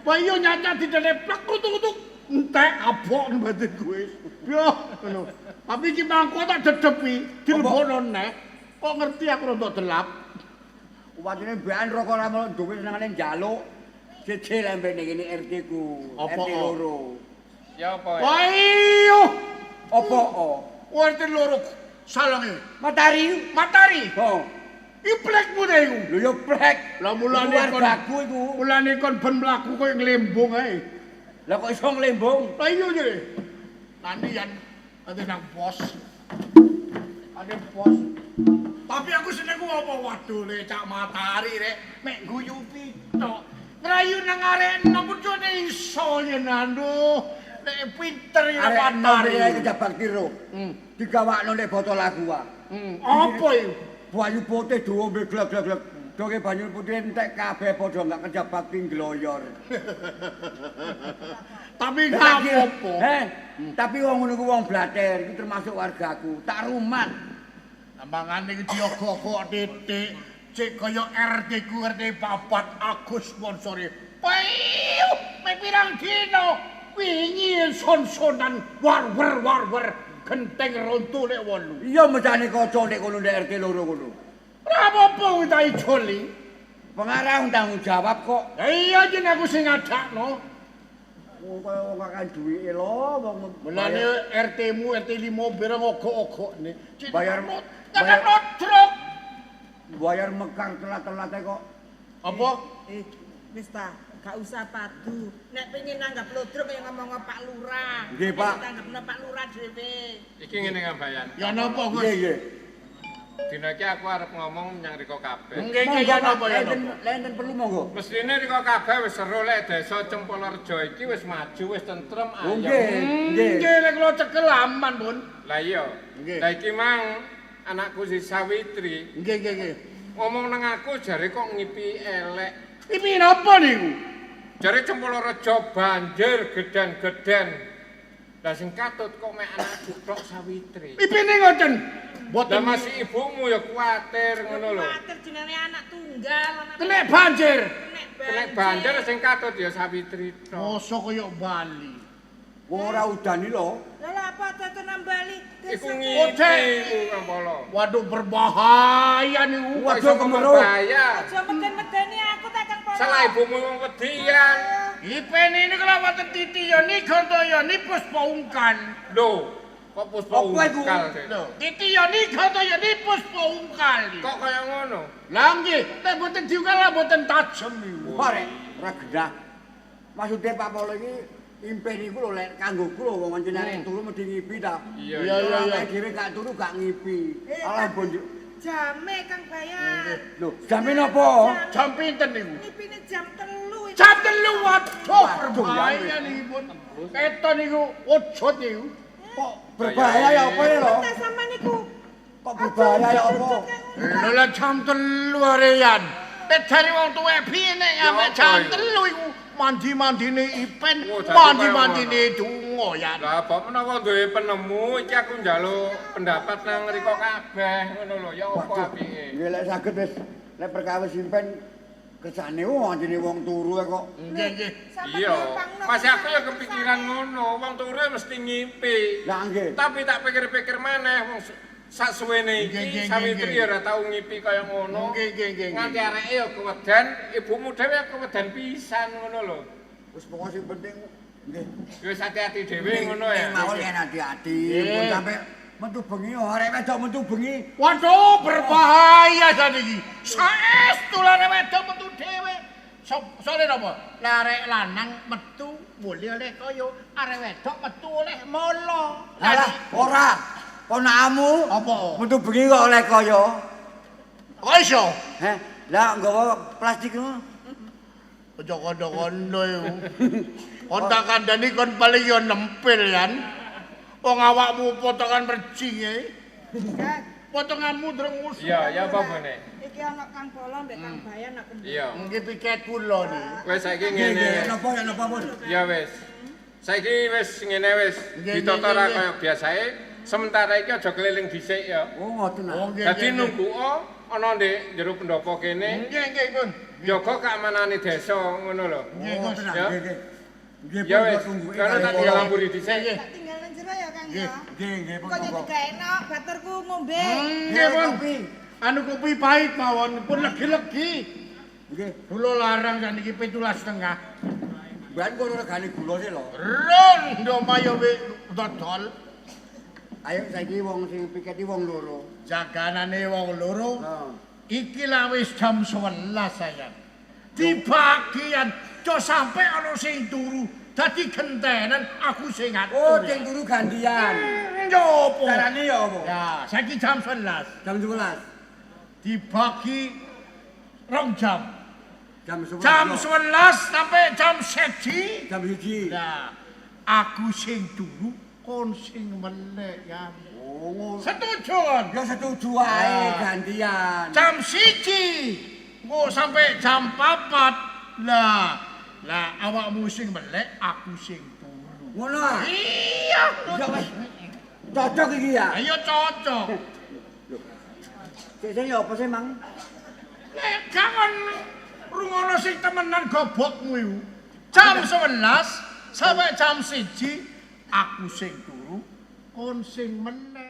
Wah iya nyaca didene plek kutuk-kutuk entek abok batin gue. Yo ngono. Tapi iki mangko tak dedepi dilebokno neh. Kok ngerti aku rontok delap. Wajine mbekan rokok ora melok duwe senengane njaluk. Siji lembene kene RT ku. RT loro. Ya apa? Wah iya. Apa? RT loro salange. Matari. Matari. Oh. Iku plekmu ta iku. Lho ya plek. Lah mulane kon wargaku iku. Mulane kon ben mlaku koyo nglembung ae. Lah kok iso nglembung? Lah iya jere. Nanti yan nanti nang pos. Ane pos. Tapi aku senengku apa waduh le Cak Matari rek mek guyu pitok. Ngrayu nang arek enom kucune iso yen aduh. Nek pinter ya Matari. Arek kejabak tiro. Digawakno nek botol aqua. Apa iku? Banyu putih diombe glek-glek-glek. Doke banyu putih entek kabeh padha enggak kejabak ngloyor. Tapi gak apa-apa. Tapi wong ngono ku wong blater, iki termasuk wargaku. Tak rumat. Mangane iki diogo-ogo titik. Cek kaya RT ku RT 4 Agus sponsore. Piyuh, mek pirang dina wingi son-sonan war-war-war. Genteng runtuh lek 8. Iya mecane kaca nek kono nek RT loro kono. Ora apa-apa kuwi tak ijoli. Pengarang tanggung jawab kok. Lah iya yen aku sing ngadakno. Wong kaya wong kakek duwike lho wong. Mulane RT-mu RT 5 bareng ogok-ogokne. Bayar bayar nodrok. Bayar mekar telat-telate kok. Apa? Wis ta. Gak usah padu. Nek pengen nanggap lodrok ya ngomong Pak Lurah. Nggih, Pak. Tanggapno Pak Lurah dhewe. Iki ngene Kambayan. Ya napa, Gus? Nggih, nggih. Dina iki aku arep ngomong menyang rika kabeh. Nggih, nggih, ya napa ya napa. Lek enten perlu monggo. Mestine rika kabeh wis seru lek desa Cempolorejo iki wis maju, wis tentrem ayem. Nggih, nggih. Nggih, lek kula cekel aman, Bun. Lah iya. Lah iki mang anakku si Sawitri. Nggih, nggih, nggih. Ngomong nang aku jare kok ngipi elek. Ngipi napa niku? Jare Cempolorejo banjir geden-geden. Lah sing katut kok mek anakku tok Sawitri. Ipine ngoten. Lah masih ibumu ya kuwatir ngono lho. Kuwatir jenenge anak tunggal, anak Kena banjir. Kena banjir sing katut ya Sawitri tok. Mosok kaya Bali. Wong ora udan iki lho. Lah lha apa daton nang Bali? Iku ngipi iku Kang Polo. Waduh berbahaya niku. Waduh kemeruh. Bahaya. Aja meden-medeni aku ta Kang Polo. Salah ibumu wong wedian. Ipene niku lha wonten Titiyoni Gantayani Puspa Ungkal. Lho, kok Puspa Ungkal sih? Lho, Titiyoni Gantayani Puspa Ungkal. Kok kaya ngono? Lah nggih, nek mboten diungkal lah mboten tajem niku. Wah rek, ora genah. Maksude Pak Polo iki impen iku lho lek kanggoku lho wong panjenengane turu mesti ngipi ta. Iya iya. Dhewe gak turu gak ngipi. Alah bonjuk. Jame Kang Bayan. Lho, jame napa? Jam pinten niku? Ngipine jam 3. Jam 3 waduh berbahaya niku pun. Keton niku ojot niku. Kok berbahaya ya apa ya lho? Ta sampean niku. Kok berbahaya ya apa? Lho lah jam 3 arean. Nek jare wong tuwek piye nek nyampe jam 3 iku mandi-mandine Ipen, mandi-mandine donga ya. Lah bapak menawa duwe penemu iki aku njaluk pendapat nang ngriko kabeh ngono lho ya apa apike. Nggih lek saged wis lek perkawis Impen kersane wong anjene wong turu kok. Nggih nggih. Iya, masih aku ya kepikiran ngono, wong turu mesti ngimpi. Lah nggih. Tapi tak pikir-pikir maneh wong sak suwene iki Sawitri ya ora tau ngipi kaya ngono. Nggih nggih nggih. Nganti areke ya keweden, ibumu dhewe ya keweden pisan ngono lho. Wis pokoke sing penting nggih. Wis ati-ati dhewe ngono ya. Mawon yen ati-ati, pun sampe metu bengi arek wedok metu bengi. Waduh berbahaya saniki. Saestu arek wedok metu dhewe. Sore napa? Lah arek lanang metu boleh oleh kaya arek wedok metu oleh molo. Lah ora. Ponakmu apa? Metu bengi kok oleh kaya. Kok iso? Heh, lah nggawa plastik ngono. Aja kondo-kondo iku. Kon tak kandhani kon paling yo nempel kan. Wong awakmu potongan mercinge. Potonganmu drengus. Iya, ya apa ngene? Iki ana Kang Polo mbek Kang Bayan aku. Iya. Nggih piket kula niki. Wis saiki ngene. Napa ya napa pun? Ya wis. Saiki wis ngene wis ditata ra kaya biasae. Sementara iki aja keliling dhisik ya. Oh ngoten. Dadi nunggu ana ndek jero pendopo kene. Nggih nggih pun. Jaga keamanane desa ngono lho. Nggih ngoten. Nggih nggih. Nggih pun tunggu. Karena tak tinggal lampuri dhisik. Tak tinggal nang jero ya Kang ya. Nggih nggih pun. Kok digaekno baturku ngombe. Nggih pun. Anu kopi pahit mawon pun legi-legi. Nggih. Gula larang saniki 17,5. Mbahan kono regane gula sih lho. Ron ndo mayo dodol. Ayo saiki wong sing piketi wong loro. Jaganane wong loro. Heeh. Iki lah wis jam 11 sayang. Dibagian jo sampe ana sing turu. Dadi gentenan aku sing ngatur. Oh, sing turu gantian. Yo apa? Carane yo apa? Ya, saiki jam 11. Jam 11. Dibagi 2 jam. Jam 11. Jam 11 sampai jam 1. Jam 1. Nah, aku sing turu kon sing melek ya. Oh, setuju kon? Ya setuju wae gantian. Jam 1 engko sampai jam 4. Lah, lah awakmu sing melek, aku sing turu. Ngono ah? Iya. Ya wis. Cocok iki ya. Ayo cocok. Lho. Sing ya apa sih, Mang? Nek gak kon rungono sing temenan gobokmu iku. Jam 11 sampai jam 1 aku sing turu, kon sing melek.